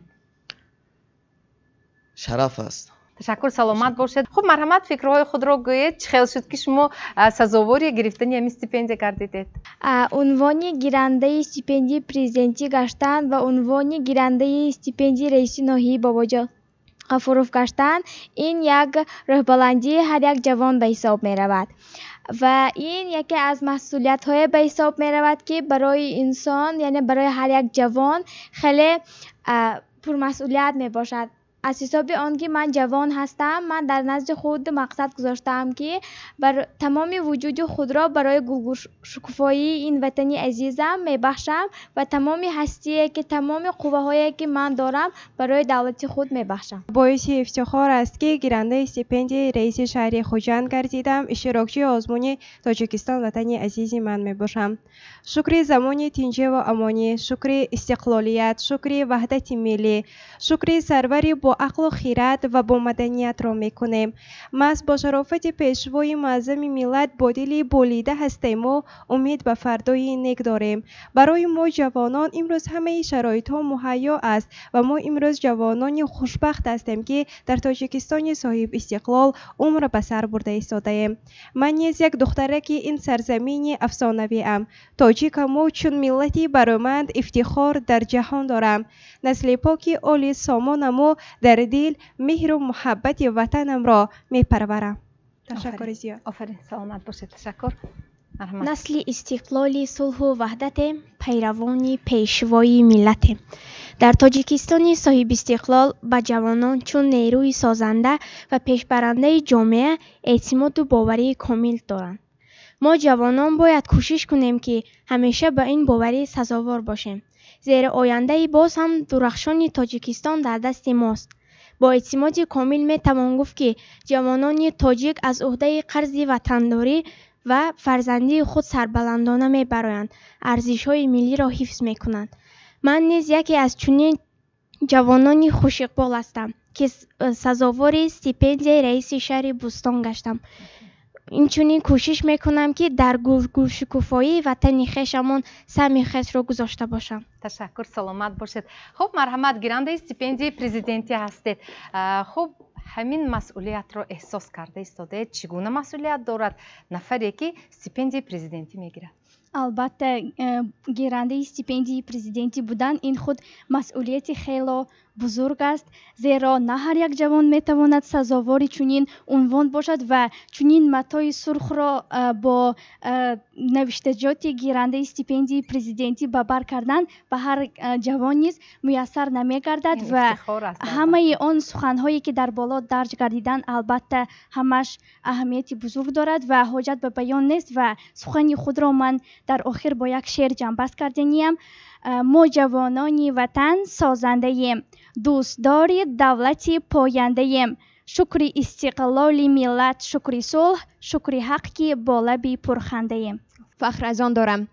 шараф аст. Ташаккур, саломат бошед. Хуб, марҳамат, фикрҳои худро гӯед. Чӣ хел шуд, ки шумо сазовори гирифтани ҳамин стипендия гардидед? Унвони гирандаи стипендияи президентӣ гаштан ва унвони гирандаи стипендияи раиси ноҳияи Бобоҷон Ғафуров гаштан ин як рӯҳбаландии ҳар як ҷавон ба ҳисоб меравад ва ин яке аз масъулиятҳое ба ҳисоб меравад, ки барои инсон, яъне барои ҳар як ҷавон хеле пурмасъулият мебошад. Аз ҳисоби он ки ман ҷавон ҳастам, ман дар назди худ мақсад гузоштаам, ки тамоми вуҷуди худро барои гулгулшукуфоии ин ватани азизам мебахшам ва тамоми ҳастие ки, тамоми қувваҳое ки ман дорам, барои давлати худ мебахшам. Боиси ифтихор аст, ки гирандаи стипендияи раиси шаҳри Хуҷанд гардидам, иштирокчии озмуни Тоҷикистон ватани азизи ман мебошам. Шукри замони тинҷиву амонӣ, шукри истиқлолият, шукри ваҳдати миллӣ, шукри сарвари бо ақлу хирад ва бо маданиятро мекунем. Маҳз бо шарофати пешвои муаззами миллат бо дили болида ҳастему умед ба фардои нек дорем. Барои мо ҷавонон имрӯз ҳамаи шароитҳо муҳайё аст ва мо имрӯз ҷавонони хушбахт ҳастем, ки дар Тоҷикистони соҳибистиқлол умр ба сар бурда истодаем. Ман низ як духтараки ин сарзамини афсонавиам. Тоҷикаму чун миллати бароманд ифтихор дар ҷаҳон дорам. Насли поки оли сомонаму дар дил меҳру муҳаббати ватанамро мепарварам. Ташаккури зиёд. Офарин, саломат бошед, ташаккур. Насли истиқлоли сулҳу ваҳдатем, пайравони пешвои миллатем. Дар Тоҷикистони соҳибистиқлол ба ҷавонон чун нерӯи созанда ва пешбарандаи ҷомеа эътимоду боварии комил доранд. Мо ҷавонон бояд кӯшиш кунем, ки ҳамеша ба ин боварӣ сазовор бошем. Зеро ояндаи боз ҳам дурахшони Тоҷикистон дар дасти мост. Бо эътимоди комил метавон гуфт, ки ҷавонони тоҷик аз уҳдаи қарзи ватандорӣ ва фарзандии худ сарбаландона мебароянд, арзишҳои миллиро ҳифз мекунанд. Ман низ яке аз чунин ҷавонони хушиқбол ҳастам, ки сазовори стипендияи раиси шаҳри Бӯстон гаштам. Инчунин кӯшиш мекунам, ки дар гулшукуфоии ватани хешамон саҳми хешро гузошта бошам. Ташаккур, саломат бошед. Хуб, марҳамат, гирандаи стипендияи президентӣ ҳастед. Хуб, ҳамин масъулиятро эҳсос карда истодаед? Чӣ гуна масъулият дорад нафаре, ки стипендияи президентӣ мегирад? Албатта, гирандаи стипендияи президентӣ будан ин худ масъулияти хело бузург аст, зеро на ҳар як ҷавон метавонад сазовори чунин унвон бошад ва чунин матои сурхро бо навиштаҷоти гирандаи стипендияи президентӣ ба бар кардан ба ҳар ҷавон низ муяссар намегардад. Ва ҳамаи он суханҳое, ки дар боло дарҷ гардиданд, албатта ҳамаш аҳамияти бузург дорад ва ҳоҷат ба баён нест. Ва сухани худро ман дар охир бо як шеър ҷамъбаст карданиям. Мо ҷавонони ватан созандаем, дӯстдори давлати пояндаем. Шукри истиқлоли миллат, шукри сулҳ, шукри ҳақ, ки бо лаби пурхандаем. Фахр аз он дорам,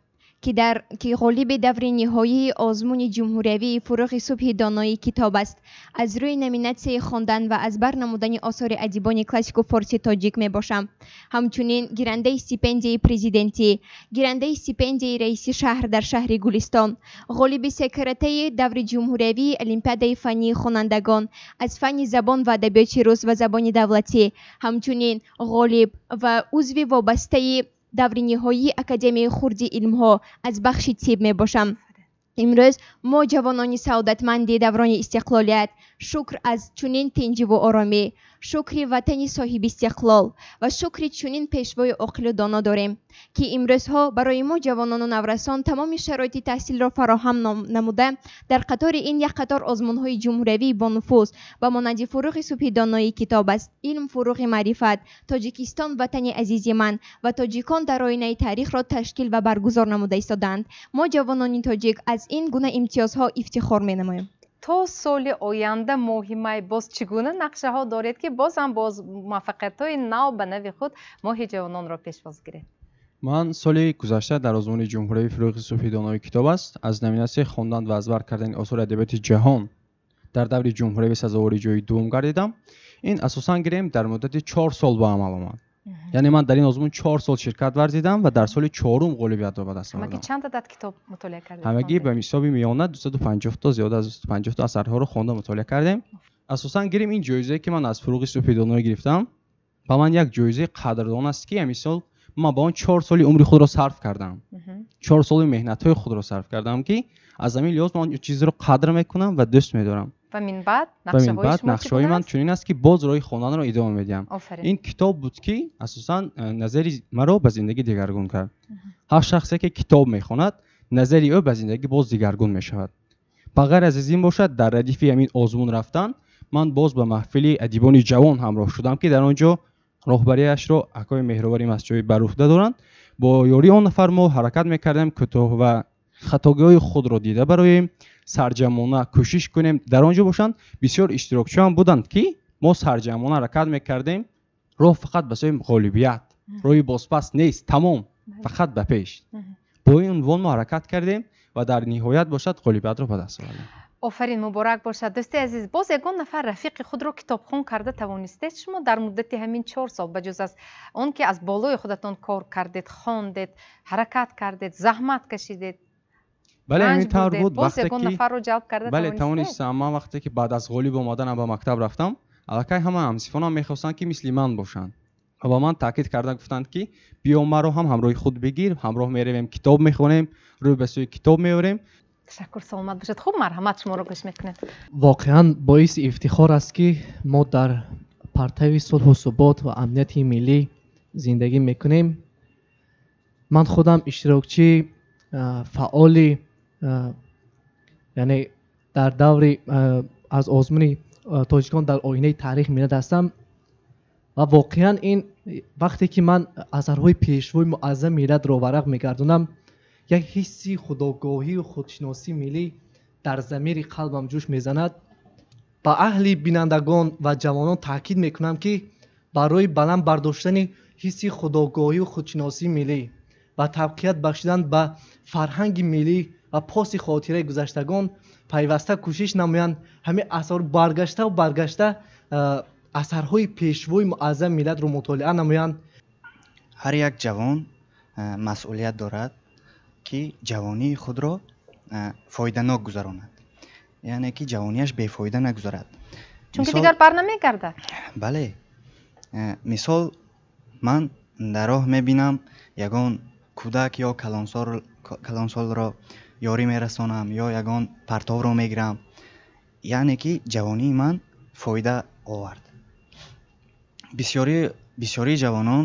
ки ғолиби даври ниҳоии озмуни ҷумҳуриявии «Фурӯғи субҳи доноии китоб аст» аз рӯи номинатсияи хондан ва аз бар намудани осори адибони классику форси тоҷик мебошам. Ҳамчунин гирандаи стипендияи президентӣ, гирандаи стипендияи раиси шаҳр дар шаҳри Гулистон, ғолиби секретаи даври ҷумҳуриявии олимпиадаи фаннии хонандагон аз фанни забон ва адабиёти рус ва забони давлатӣ, ҳамчунин ғолиб ва узви вобастаи даври ниҳоии Академияи хурди илмҳо аз бахши тиб мебошам. Имрӯз мо, ҷавонони саодатманди даврони истиқлолият, шукр аз чунин тинҷиву оромӣ, шукри ватани соҳибистиқлол ва шукри чунин пешвои оқилу доно дорем, ки имрӯзҳо барои мо ҷавонону наврасон тамоми шароити таҳсилро фароҳам намуда, дар қатори ин як қатор озмунҳои ҷумҳуриявии бонуфуз ба монанди «Фурӯғи субҳи доноии китоб аст», «Илм фурӯғи маърифат», «Тоҷикистон ватани азизи ман» ва «Тоҷикон дар оинаи таърихро» ташкил ва баргузор намуда истодаанд. Мо, ҷавонони тоҷик, аз ин гуна имтиёзҳо ифтихор менамоем. То соли оянда моҳи май боз чӣ гуна нақшаҳо доред, ки боз ҳам боз муваффақиятҳои нав ба нави худ моҳи ҷавононро пешвоз гиред? Ман соли гузашта дар озмуни ҷумҳуриявии «Фурӯғи субҳи донои китоб аст» аз номинатсияи хондан ва аз бар кардани осори адабиёти ҷаҳон дар даври ҷумҳуриявӣ сазовори ҷои дуввум гардидам. Ин асосан гирем дар муддати 4 сол ба амал омад, яъне ман дар ин озмун 4 сол ширкат варзидам ва дар соли чорум ғолибиятро ба даст овардам. Ҳамагӣ чанд адад китоб мутолиа кардед? Ҳамагӣ ба ҳисоби миёна 250 то, зиёда аз 250 то асарҳоро хонда мутолиа кардем. Асосан гирем, ин ҷоизае, ки ман аз «Фурӯғи субҳи доноӣ» гирифтам, ба ман як ҷоизаи қадрдон аст, ки ҳамин сол ман ба он 4 соли умри худро сарф кардам, 4 соли меҳнатҳои худро сарф кардам, ки аз ҳамин лиҳоз ман он чизро қадр мекунам ва дӯст медорам. Ва минбаъд Ва минбаъд нақшаҳои ман чунин аст, ки боз роҳи хонданро идома медиҳам. Ин китоб буд, ки асосан назари маро ба зиндагӣ дигаргун кард. Ҳар шахсе, ки китоб мехонад, назари ӯ ба зиндагӣ боз дигаргун мешавад. Ба ғайр аз ин бошад, дар радифи ҳамин озмун рафтан ман боз ба маҳфили адибони ҷавон ҳамроҳ шудам, ки дар он ҷо роҳбарияшро акои Меҳровари Масҷоӣ бар уҳда доранд. Бо ёрии он нафар мо ҳаракат мекардем, кӯтоҳ ва хатогиҳои худро дида бароем, сарҷамъона кӯшиш кунем. Дар он ҷо бошанд бисёр иштирокчиён буданд, ки мо сарҷамъона ҳаракат мекардем. Роҳ фақат ба сӯи ғолибият, роҳи бозпас нест, тамом, фақат ба пеш. Бо ин унвон мо ҳаракат кардем ва дар ниҳоят бошад ғолибиятро ба даст овардем. Офарин, муборак бошад. Дӯсти азиз, боз ягон нафар рафиқи худро китобхон карда тавонистед шумо дар муддати ҳамин 4 сол, ба ҷуз аз он ки аз болои худатон кор кардед, хондед, ҳаракат кардед, заҳмат кашидед? Бале, ҳамин тавр буд. Боз ягон нафарро ҷалб карда? Бале, тавонистам. Ман вақте ки баъд аз ғолиб омаданам ба мактаб рафтам, аллакай ҳама ҳамсифонам мехостанд, ки мисли ман бошанд, ва ба ман таъкид карда гуфтанд, ки биё, маро ҳам ҳамроҳи худ бигир, ҳамроҳ меравем, китоб мехонем, рӯй ба сӯи китоб меорем. Ташаккур, саломат бошед. Хуб, марҳамат, шуморо гӯш мекунем. Воқеан боиси ифтихор аст, ки мо дар партави сулҳу субот ва амнияти миллӣ зиндагӣ мекунем. Ман худам иштирокчии фаъоли, яъне дар даври аз озмуни «Тоҷикон дар оинаи таърих миллат» ҳастам. Ва воқеан ин вақте ки ман асарҳои пешвои муаззами миллатро варақ мегардонам, Як ҳисси худогоҳию худшиносии миллӣ дар замири қалбам ҷӯш мезанад. Ба аҳли бинандагон ва ҷавонон таъкид мекунам, ки барои баланд бардоштани ҳисси худогоҳию худшиносии миллӣ ва тавқият бахшидан ба фарҳанги миллӣ ва поси хотираи гузаштагон пайваста кӯшиш намоянд. Ҳамин асар баргаштаву баргашта асарҳои пешвои муаззами миллатро мутолиа намоянд. Ҳар як ҷавон масъулият дорад, ки ҷавонии худро фоиданок гузаронад, яъне ки ҷавонияш бефоида нагузарад. Чунки дигар бар намегардад. Бале, мисол, ман дар роҳ мебинам ягон кӯдак ё калонсолро ёрӣ мерасонам ё ягон партовро мегирам, яъне ки ҷавонии ман фоида овард. Бисёрии ҷавонон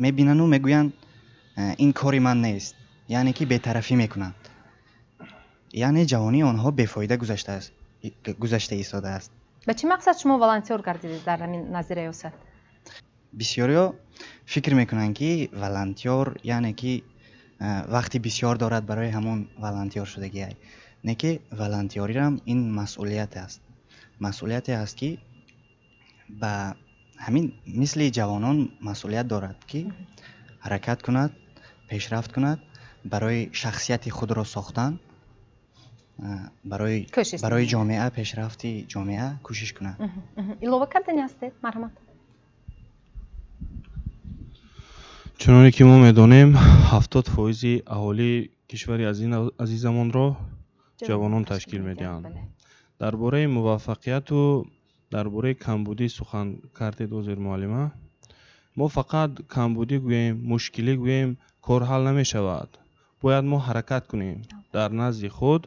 мебинану мегӯянд, ин кори ман нест, яъне ки бетарафӣ мекунанд, яъне ҷавонии онҳо бефоида гузашта истодааст. Ба чӣ мақсад шумо волонтёр гардидед дар ҳамин назди риёсат? Бисёриҳо фикр мекунанд, ки волонтёр яъне ки вақти бисёр дорад, барои ҳамон волонтёр шудагиай. Не, ки волонтёрирам ин масъулият аст, масъулияте аст, ки ба ҳамин мисли ҷавонон масъулият дорад, ки ҳаракат кунад, пешрафт кунад, барои шахсияти худро сохтан, барои ҷомеа, пешрафти ҷомеа кӯшиш кунад. Илова кардани ҳастед? Марҳамат. Чуноне ки мо медонем, 70% аҳолии кишвари азизамонро ҷавонон ташкил медиҳанд. Дар бораи муваффақияту дар бораи камбудӣ сухан кардед ҳозир, муаллима. Мо фақат камбудӣ гӯем, мушкилӣ гӯем, кор ҳал намешавад. Бояд мо ҳаракат кунем, дар назди худ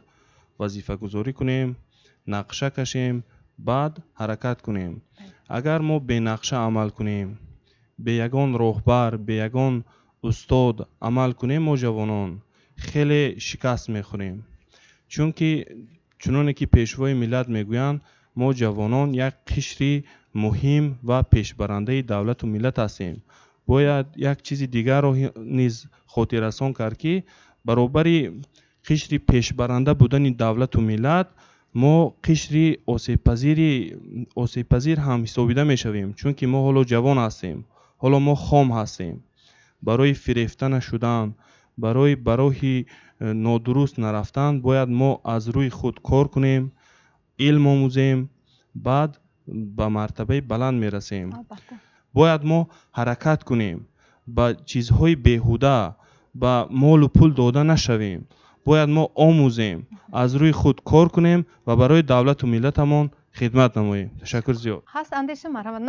вазифагузорӣ кунем, нақша кашем, баъд ҳаракат кунем. Агар мо бенақша амал кунем, бе ягон роҳбар, бе ягон устод амал кунем, мо ҷавонон хеле шикаст мехӯрем. Чунки чуноне ки пешвои миллат мегӯянд, мо ҷавонон як қишри муҳим ва пешбарандаи давлату миллат ҳастем. Бояд як чизи дигарро низ хотиррасон кард, ки баробари қишри пешбаранда будани давлату миллат мо қишри осебпазир ҳам ҳисобида мешавем, чунки мо ҳоло ҷавон ҳастем, ҳоло мо хом ҳастем. Барои фирефта нашудан, барои ба роҳи нодуруст нарафтан бояд мо аз рӯи худ кор кунем, илм омӯзем, баъд ба мартабаи баланд мерасем. Бояд мо ҳаракат кунем, ба чизҳои беҳуда, ба молу пул дода нашавем. Бояд мо омӯзем, аз рӯи худ кор кунем ва барои давлату миллатамон хидмат намоем. Ташаккур зиёд. Ҳаст андеша? Марҳамат,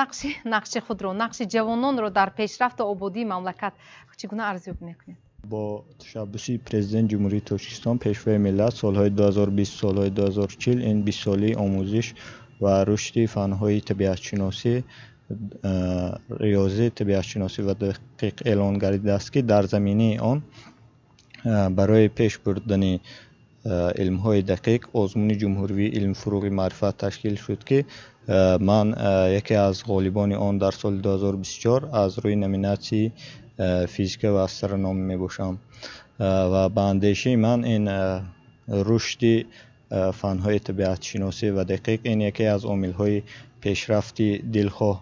нақши худро, нақши ҷавононро дар пешрафту ободии мамлакат чӣ гуна арзёбӣ мекунед? Бо ташаббуси Президенти Ҷумҳурии Тоҷикистон, Пешвои миллат, солҳои 2020, солҳои 2040 ин бистсолаи омӯзиш ва рушди фанҳои табиатшиносӣ, риёзӣ, табиатшиносӣ ва дақиқ эълон гардидааст, ки дар заминаи он барои пеш бурдани илмҳои дақиқ озмуни ҷумҳуривии илм, фурӯғи маърифат ташкил шуд, ки ман яке аз ғолибони он дар соли 2024 аз рӯи номинатсияи физика ва астрономӣ мебошам. Ва ба андешаи ман ин рушди фанҳои табиатшиносӣ ва дақиқ ин яке аз омилҳои пешрафти дилхоҳ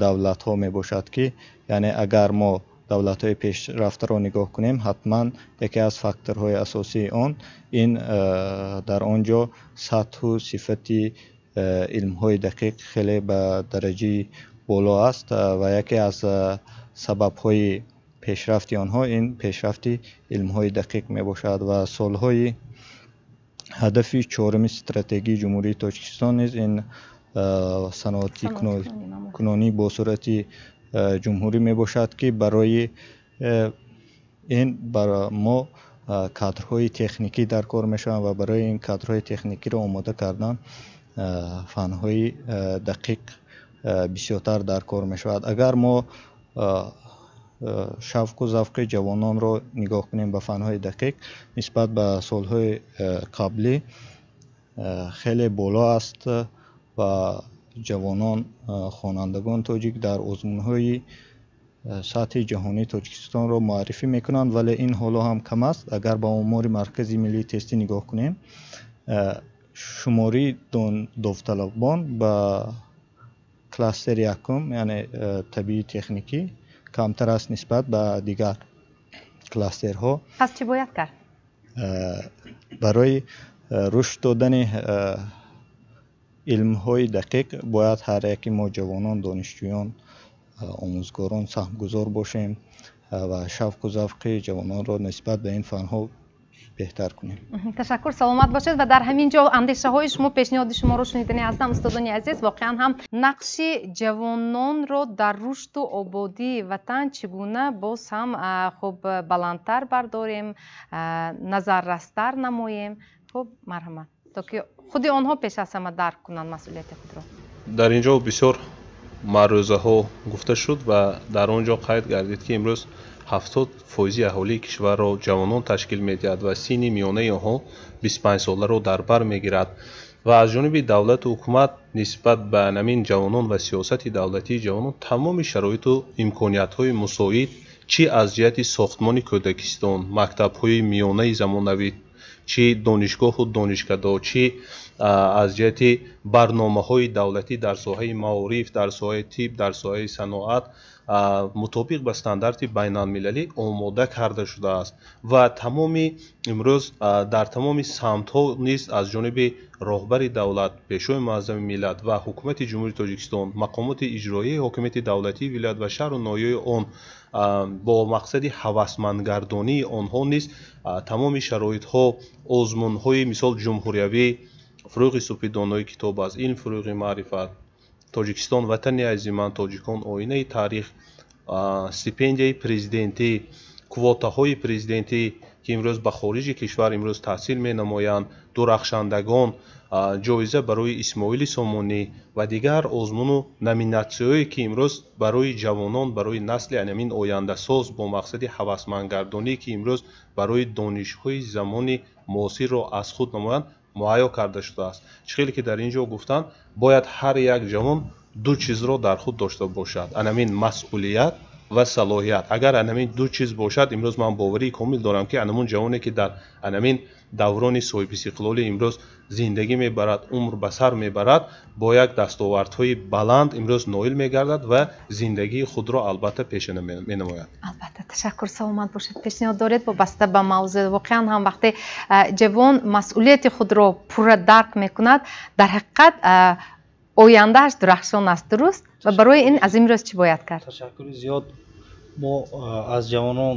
давлатҳо мебошад, ки яъне агар мо давлатҳои пешрафтаро нигоҳ кунем, ҳатман яке аз факторҳои асосии он ин дар он ҷо сатҳу сифати илмҳои дақиқ хеле ба дараҷаи боло аст ва яке аз сабабҳои пешрафти онҳо ин пешрафти илмҳои дақиқ мебошад. Ва солҳои ҳадафи чоруми стратегии Ҷумҳурии Тоҷикистон низ ин саноати кунонӣ бо суръати ҷумҳурӣ мебошад, ки барои ин мо кадрҳои техникӣ дар кор мешаванд ва барои ин кадрҳои техникиро омода кардан фанҳои дақиқ бисёртар дар кор мешавад. Агар мо шавқу завқи ҷавононро нигоҳ кунем ба фанҳои дақиқ нисбат ба солҳои қаблӣ хеле боло аст ва ҷавонон, хонандагон тоҷик дар озмунҳои сатҳи ҷаҳонии Тоҷикистонро муаррифӣ мекунанд, вале ин ҳоло ҳам кам аст. Агар ба омори Маркази миллии тестӣ нигоҳ кунем, шумории довталабон ба кластери якум, яъне табиӣ техникӣ, камтар аст нисбат ба дигар кластерҳо. Пас чӣ бояд кард? Барои рушд додани илмҳои дақиқ бояд ҳар яки мо ҷавонон, донишҷӯён, омӯзгорон саҳмгузор бошем ва шавқу завқи ҷавононро нисбат ба ин фанҳо беҳтар кунем. Ташаккур, саломат бошед. Ва дар ҳамин ҷо андешаҳои шумо, пешниҳоди шуморо шунидани ҳастам, устодони азиз. Воқеан ҳам нақши ҷавононро дар рушду ободии ватан чӣ гуна боз ҳам хуб баландтар бардорем, назаррастар намоем? Хуб, марҳамат, то ки худи онҳо пеш аз ҳама дарк кунанд масъулияти худро. Дар ин ҷо бисёр маърӯзаҳо гуфта шуд ва дар он ҷо қайд гардид, ки имрӯз 70% аҳолии кишварро ҷавонон ташкил медиҳад ва синни миёнаи онҳо 25 соларо дар бар мегирад. Ва аз ҷониби давлату ҳукумат нисбат ба ҳамин ҷавонон ва сиёсати давлатии ҷавонон тамоми шароиту имкониятҳои мусоид, чӣ аз ҷиҳати сохтмони кӯдакистон, мактабҳои миёнаи замонавӣ, чӣ донишгоҳу донишкадо, чӣ аз ҷиҳати барномаҳои давлатӣ дар соҳаи маориф, дар соҳаи тиб, дар соҳаи саноат мутобиқ ба стандарти байналмилалӣ омода карда шудааст. Ва тамоми имрӯз дар тамоми самтҳо низ аз ҷониби роҳбари давлат, Пешвои муаззами миллат ва ҳукумати Ҷумҳурии Тоҷикистон, мақомоти иҷроияи ҳокимияти давлатии вилоят ва шаҳру ноҳияи он бо мақсади ҳавасмандгардонии онҳо низ тамоми шароитҳо, озмунҳои мисол ҷумҳуриявӣ, фурӯғи субҳи донои китоб аст, илм фурӯғи маърифат, Тоҷикистон ватани азизи ман, тоҷикон оинаи таърих, стипендияи президентӣ, квотаҳои президентӣ, ки имрӯз ба хориҷи кишвар имрӯз таҳсил менамоянд, дурахшандагон, ҷоиза барои Исмоили Сомонӣ ва дигар озмуну номинатсияҳое, ки имрӯз барои ҷавонон, барои насли ҳамин ояндасоз бо мақсади ҳавасмандгардонӣ, ки имрӯз барои донишҳои замони муосирро аз худ намоянд, муҳайё карда шудааст. Чӣ хеле ки дар ин ҷо гуфтанд, бояд ҳар як ҷавон ду чизро дар худ дошта бошад: анамин масъулият ва салоҳият. Агар анамин ду чиз бошад, имрӯз ман боварии комил дорам, ки анамун ҷавоне, ки дар анамин даврони соҳибистиқлолӣ имрӯз зиндагӣ мебарад, умр ба сар мебарад, бо як дастовардҳои баланд имрӯз ноил мегардад ва зиндагии худро албатта пеша менамояд. Албатта, ташаккур, саломат бошед. Пешниҳод доред вобаста ба мавзӯъ? Воқеан ҳам вақте ҷавон масъулияти худро пурра дарк мекунад, дар ҳақиқат ояндааш дурахшон аст, дуруст? Ва барои ин аз имрӯз чӣ бояд кард? Ташаккури зиёд. Мо аз ҷавонон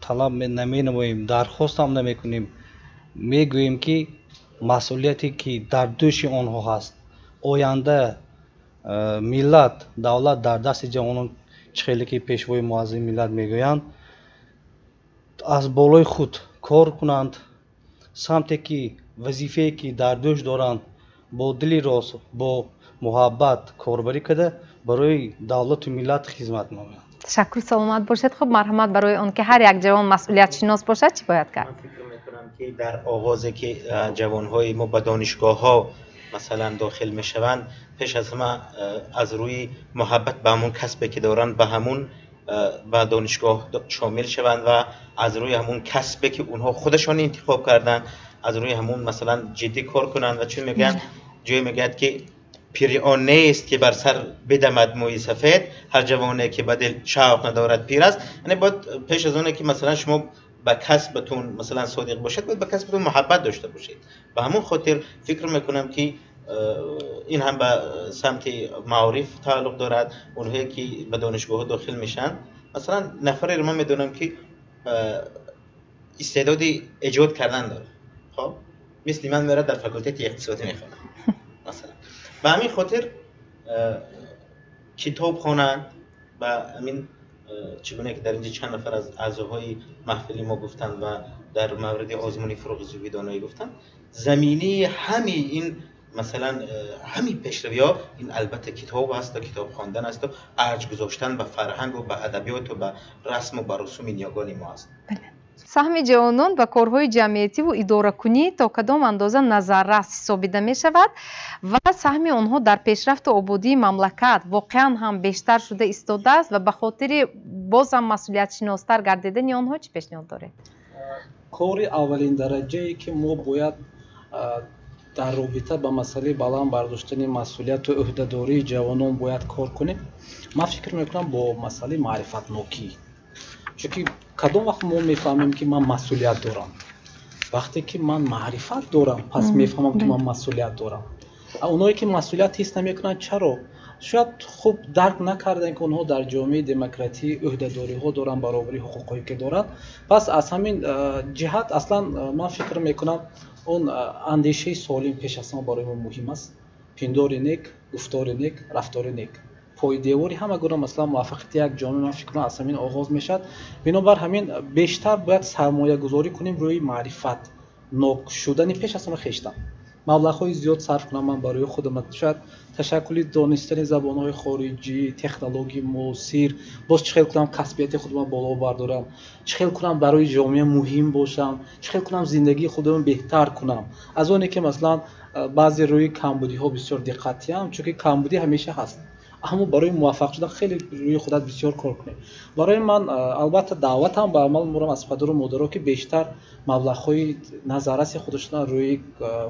талаб наменамоем, дархост ҳам намекунем, мегӯем, ки масъулияте, ки дар дӯши онҳо ҳаст, оянда миллат, давлат дар дасти ҷавонон, чӣ хеле ки Пешвои муаззами миллат мегӯянд, аз болои худ кор кунанд, самте ки вазифае ки дар дӯш доранд, бо дили рост, бо муҳаббат корбарӣ карда, барои давлату миллат хизмат намоянд. Ташаккур, саломат бошед. Хуб, марҳамат, барои он ки ҳар як ҷавон масъулиятшинос бошад, чӣ бояд кард? Ман фикр мекунам, ки дар оғозе ки ҷавонҳои мо ба донишгоҳҳо масалан дохил мешаванд, пеш аз ҳама аз рӯи муҳаббат ба ҳамун касбе ки доранд, ба ҳамун ба донишгоҳ шомил шаванд ва аз рӯи ҳамун касбе ки онҳо худашон интихоб карданд, аз рӯи ҳамун масалан ҷиддӣ кор кунанд. Ва чун мегӯянд, ҷое мегӯяд, ки пири он нест, ки бар сар бидамад мӯи сафед, ҳар ҷавоне ки ба дил шавқ надорад пир аст. Яъне бояд пеш аз оне ки масалан шумо ба касбатон масалан содиқ бошед, бояд ба касбатон муҳаббат дошта бошед. Ба ҳамон хотир фикр мекунам, ки ин ҳам ба самти маориф тааллуқ дорад. Онҳое ки ба донишгоҳҳо дохил мешаванд, масалан нафареро ман медонам, ки истеъдоди эҷод кардан дорад, хоб, мисли ман мерад дар факултети иқтисодӣ мехонад масалан. Ба ҳамин хотир китоб хонанд, ба ҳамин чӣ гуна ки дар инҷо чанд нафар аз аъзоҳои маҳфили мо гуфтанд ва дар мавриди озмуни фурӯғи субҳи доноӣ гуфтанд, заминаи ҳамаи ин масалан ҳамин пешравиҳо ин албатта китоб аст ва китоб хондан аст ва арҷ гузоштан ба фарҳанг ва ба адабиёт ва ба расму ба русуми ниёгони мо аст. Саҳми ҷавонон ба корҳои ҷамъиятиву идоракунӣ то кадом андоза назаррас ҳисобида мешавад ва саҳми онҳо дар пешрафту ободии мамлакат воқеан ҳам бештар шуда истодааст ва ба хотири боз ҳам масъулиятшиностар гардидани онҳо чӣ пешниҳод доред? Кори аввалин дараҷае, ки мо бояд дар робита ба масъалаи баланд бардоштани масъулияту ӯҳдадории ҷавонон бояд кор кунем, ман фикр мекунам, бо масъалаи маърифатнокӣ. Чунки кадом вақт мо мефаҳмем, ки ман масъулият дорам? Вақте ки ман маърифат дорам, пас мефаҳмам, ки ман масъулият дорам. Оное ки масъулият ҳис намекунанд, чаро? Шояд хуб дарк накарданд, ки онҳо дар ҷомеаи демократӣ ӯҳдадориҳо доранд баробари ҳуқуқҳое ки доранд. Пас аз ҳамин ҷиҳат аслан ман фикр мекунам, он андешаи солим пеш аз ҳама барои мо муҳим аст. Пиндори нек, гуфтори нек, рафтори нек пойдевори ҳама гуна, масалан, муваффақияти як ҷомеа, ман фикр кунам, аз ҳамин оғоз мешавад. Бинобар ҳамин бештар бояд сармоягузорӣ кунем рӯи маърифат нок шудани пеш аз ҳама хештан. Маблағҳои зиёд сарф кунам ман барои худам, шояд ташаккули донистани забонҳои хориҷӣ, технологияи муосир, боз чӣ хел кунам касбияти худро боло бардорам, чӣ хел кунам барои ҷомеа муҳим бошам, чӣ хел кунам зиндагии худро беҳтар кунам. Аз оне ки, масалан, баъзе рӯи камбудиҳо бисёр диққат диҳам, чунки камбудӣ ҳамеша ҳаст, аммо барои муваффақ шудан хеле рӯи худат бисёр кор кунӣ. Барои ман, албатта, даъватам ба амал мурам аз падару модаро, ки бештар маблағҳои назарраси худашона рӯи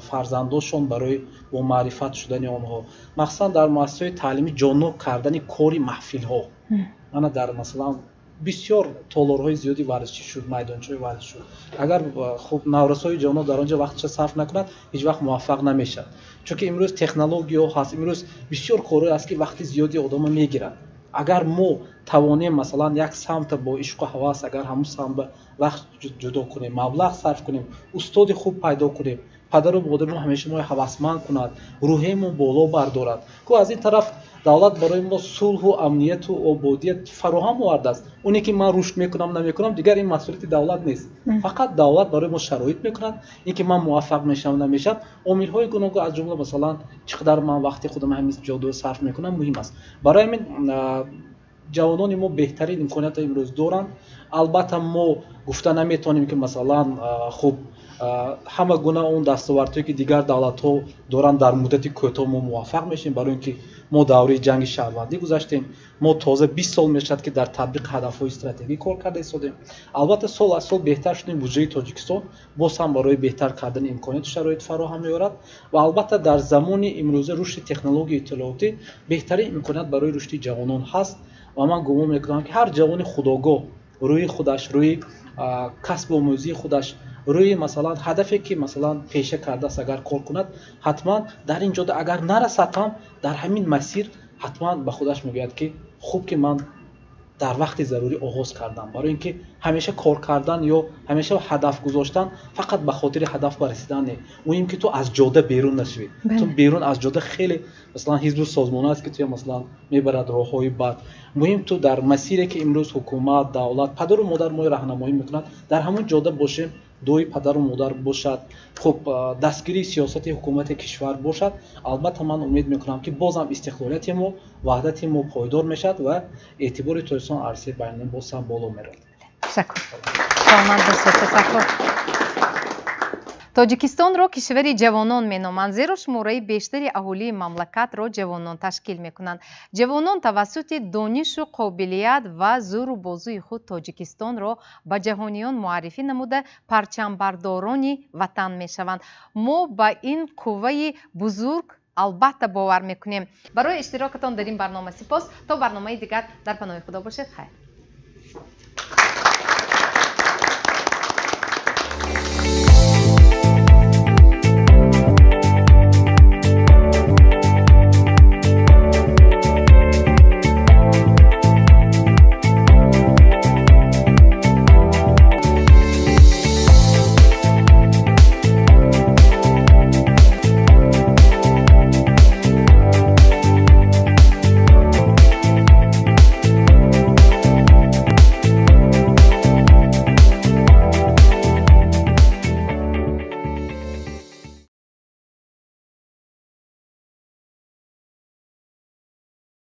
фарзандошон барои бомаърифат шудани онҳо, махсусан дар муассисаҳои таълимӣ ҷоннок кардани кори маҳфилҳо. Ана дар, масалан, бисёр толорҳои зиёди варзишӣ шуд, майдончаҳои варзиш шуд. Агар хуб наврасои ҷавонон дар он ҷо вақтша сарф накунад, ҳеҷ вақт муваффақ намешавад. Чунки имрӯз технологияҳо ҳаст, имрӯз бисёр корҳое ҳаст, ки вақти зиёди одамро мегирад. Агар мо тавонем, масалан, як самта бо ишқу ҳавас, агар ҳамун самт вақт ҷудо кунем, маблағ сарф кунем, устоди хуб пайдо кунем, падару модари мо ҳамеша моро ҳавасманд кунад, рӯҳиямо боло бардорад. Ку аз ин тараф давлат барои мо сулҳу амнияту ободият фароҳам овардааст. Оне ки ман рушд мекунам, намекунам, дигар ин масъулияти давлат нест. Фақат давлат барои мо шароит мекунад. Ин ки ман муваффақ мешавам, намешавам, омилҳои гуногун, аз ҷумла, масалан, чӣ қадар ман вақти худам ҳамин ҷодуа сарф мекунам, муҳим аст. Барои ҳамин ҷавонони мо беҳтарин имкониятро имрӯз доранд. Албатта, мо гуфта наметавонем, ки, масалан, хуб, ҳама гуна он дастовардҳое, ки дигар давлатҳо доранд, дар муддати кӯтоҳ мо муваффақ мешавем, барои ин ки мо давраи ҷанги шаҳрвандӣ гузаштем. Мо тоза 20 сол мешавад, ки дар татбиқи ҳадафҳои стратегӣ кор карда истодем. Албатта, сол аз сол беҳтар шудем. Буҷаи Тоҷикистон боз ҳам барои беҳтар кардани имконияту шароит фароҳам меорад ва албатта, дар замони имрӯза рушди технологияи иттилоотӣ беҳтарин имконият барои рушди ҷавонон ҳаст. Ва ман гумон мекунам, ки ҳар ҷавони худогоҳ рӯи худаш, рӯи касбу омӯзии худаш, рӯи, масалан, ҳадафе ки, масалан, пеша кардааст, агар кор кунад, ҳатман дар ин ҷода агар нарасад ҳам, дар ҳамин масир ҳатман ба худаш мегӯяд, ки хуб, ки ман дар вақти зарурӣ оғоз кардам. Барои ин ки ҳамеша кор кардан ё ҳамеша ҳадаф гузоштан фақат ба хотири ҳадаф ба расидан не, муҳим ки ту аз ҷода берун нашавӣ. Ту берун аз ҷода хеле, масалан, ҳизбу созмон аст, ки туя, масалан, мебарад роҳҳои бад. Муҳим ту дар масире, ки имрӯз ҳукумат, давлат, падару модар моро раҳнамоӣ мекунад, дар ҳамон ҷода бошем. Дуои падару модар бошад, хуб, дастгирии сиёсати ҳукумати кишвар бошад, албатта, ман умед мекунам, ки боз ҳам истиқлолияти мо, ваҳдати мо пойдор мешавад ва эътибори Тоҷикистон арсаи байналмилалӣ боз ҳам боло меравад. Ташаккур, саломат бошед, ташаккур. Тоҷикистонро кишвари ҷавонон меноманд, зеро шумораи бештари аҳолии мамлакатро ҷавонон ташкил мекунанд. Ҷавонон тавассути донишу қобилият ва зӯру бозуи худ Тоҷикистонро ба ҷаҳониён муаррифӣ намуда, парчамбардорони ватан мешаванд. Мо ба ин қувваи бузург албатта бовар мекунем. Барои иштирокатон дар ин барнома сипос. То барномаи дигар дар паноҳи Худо бошед. Хайр.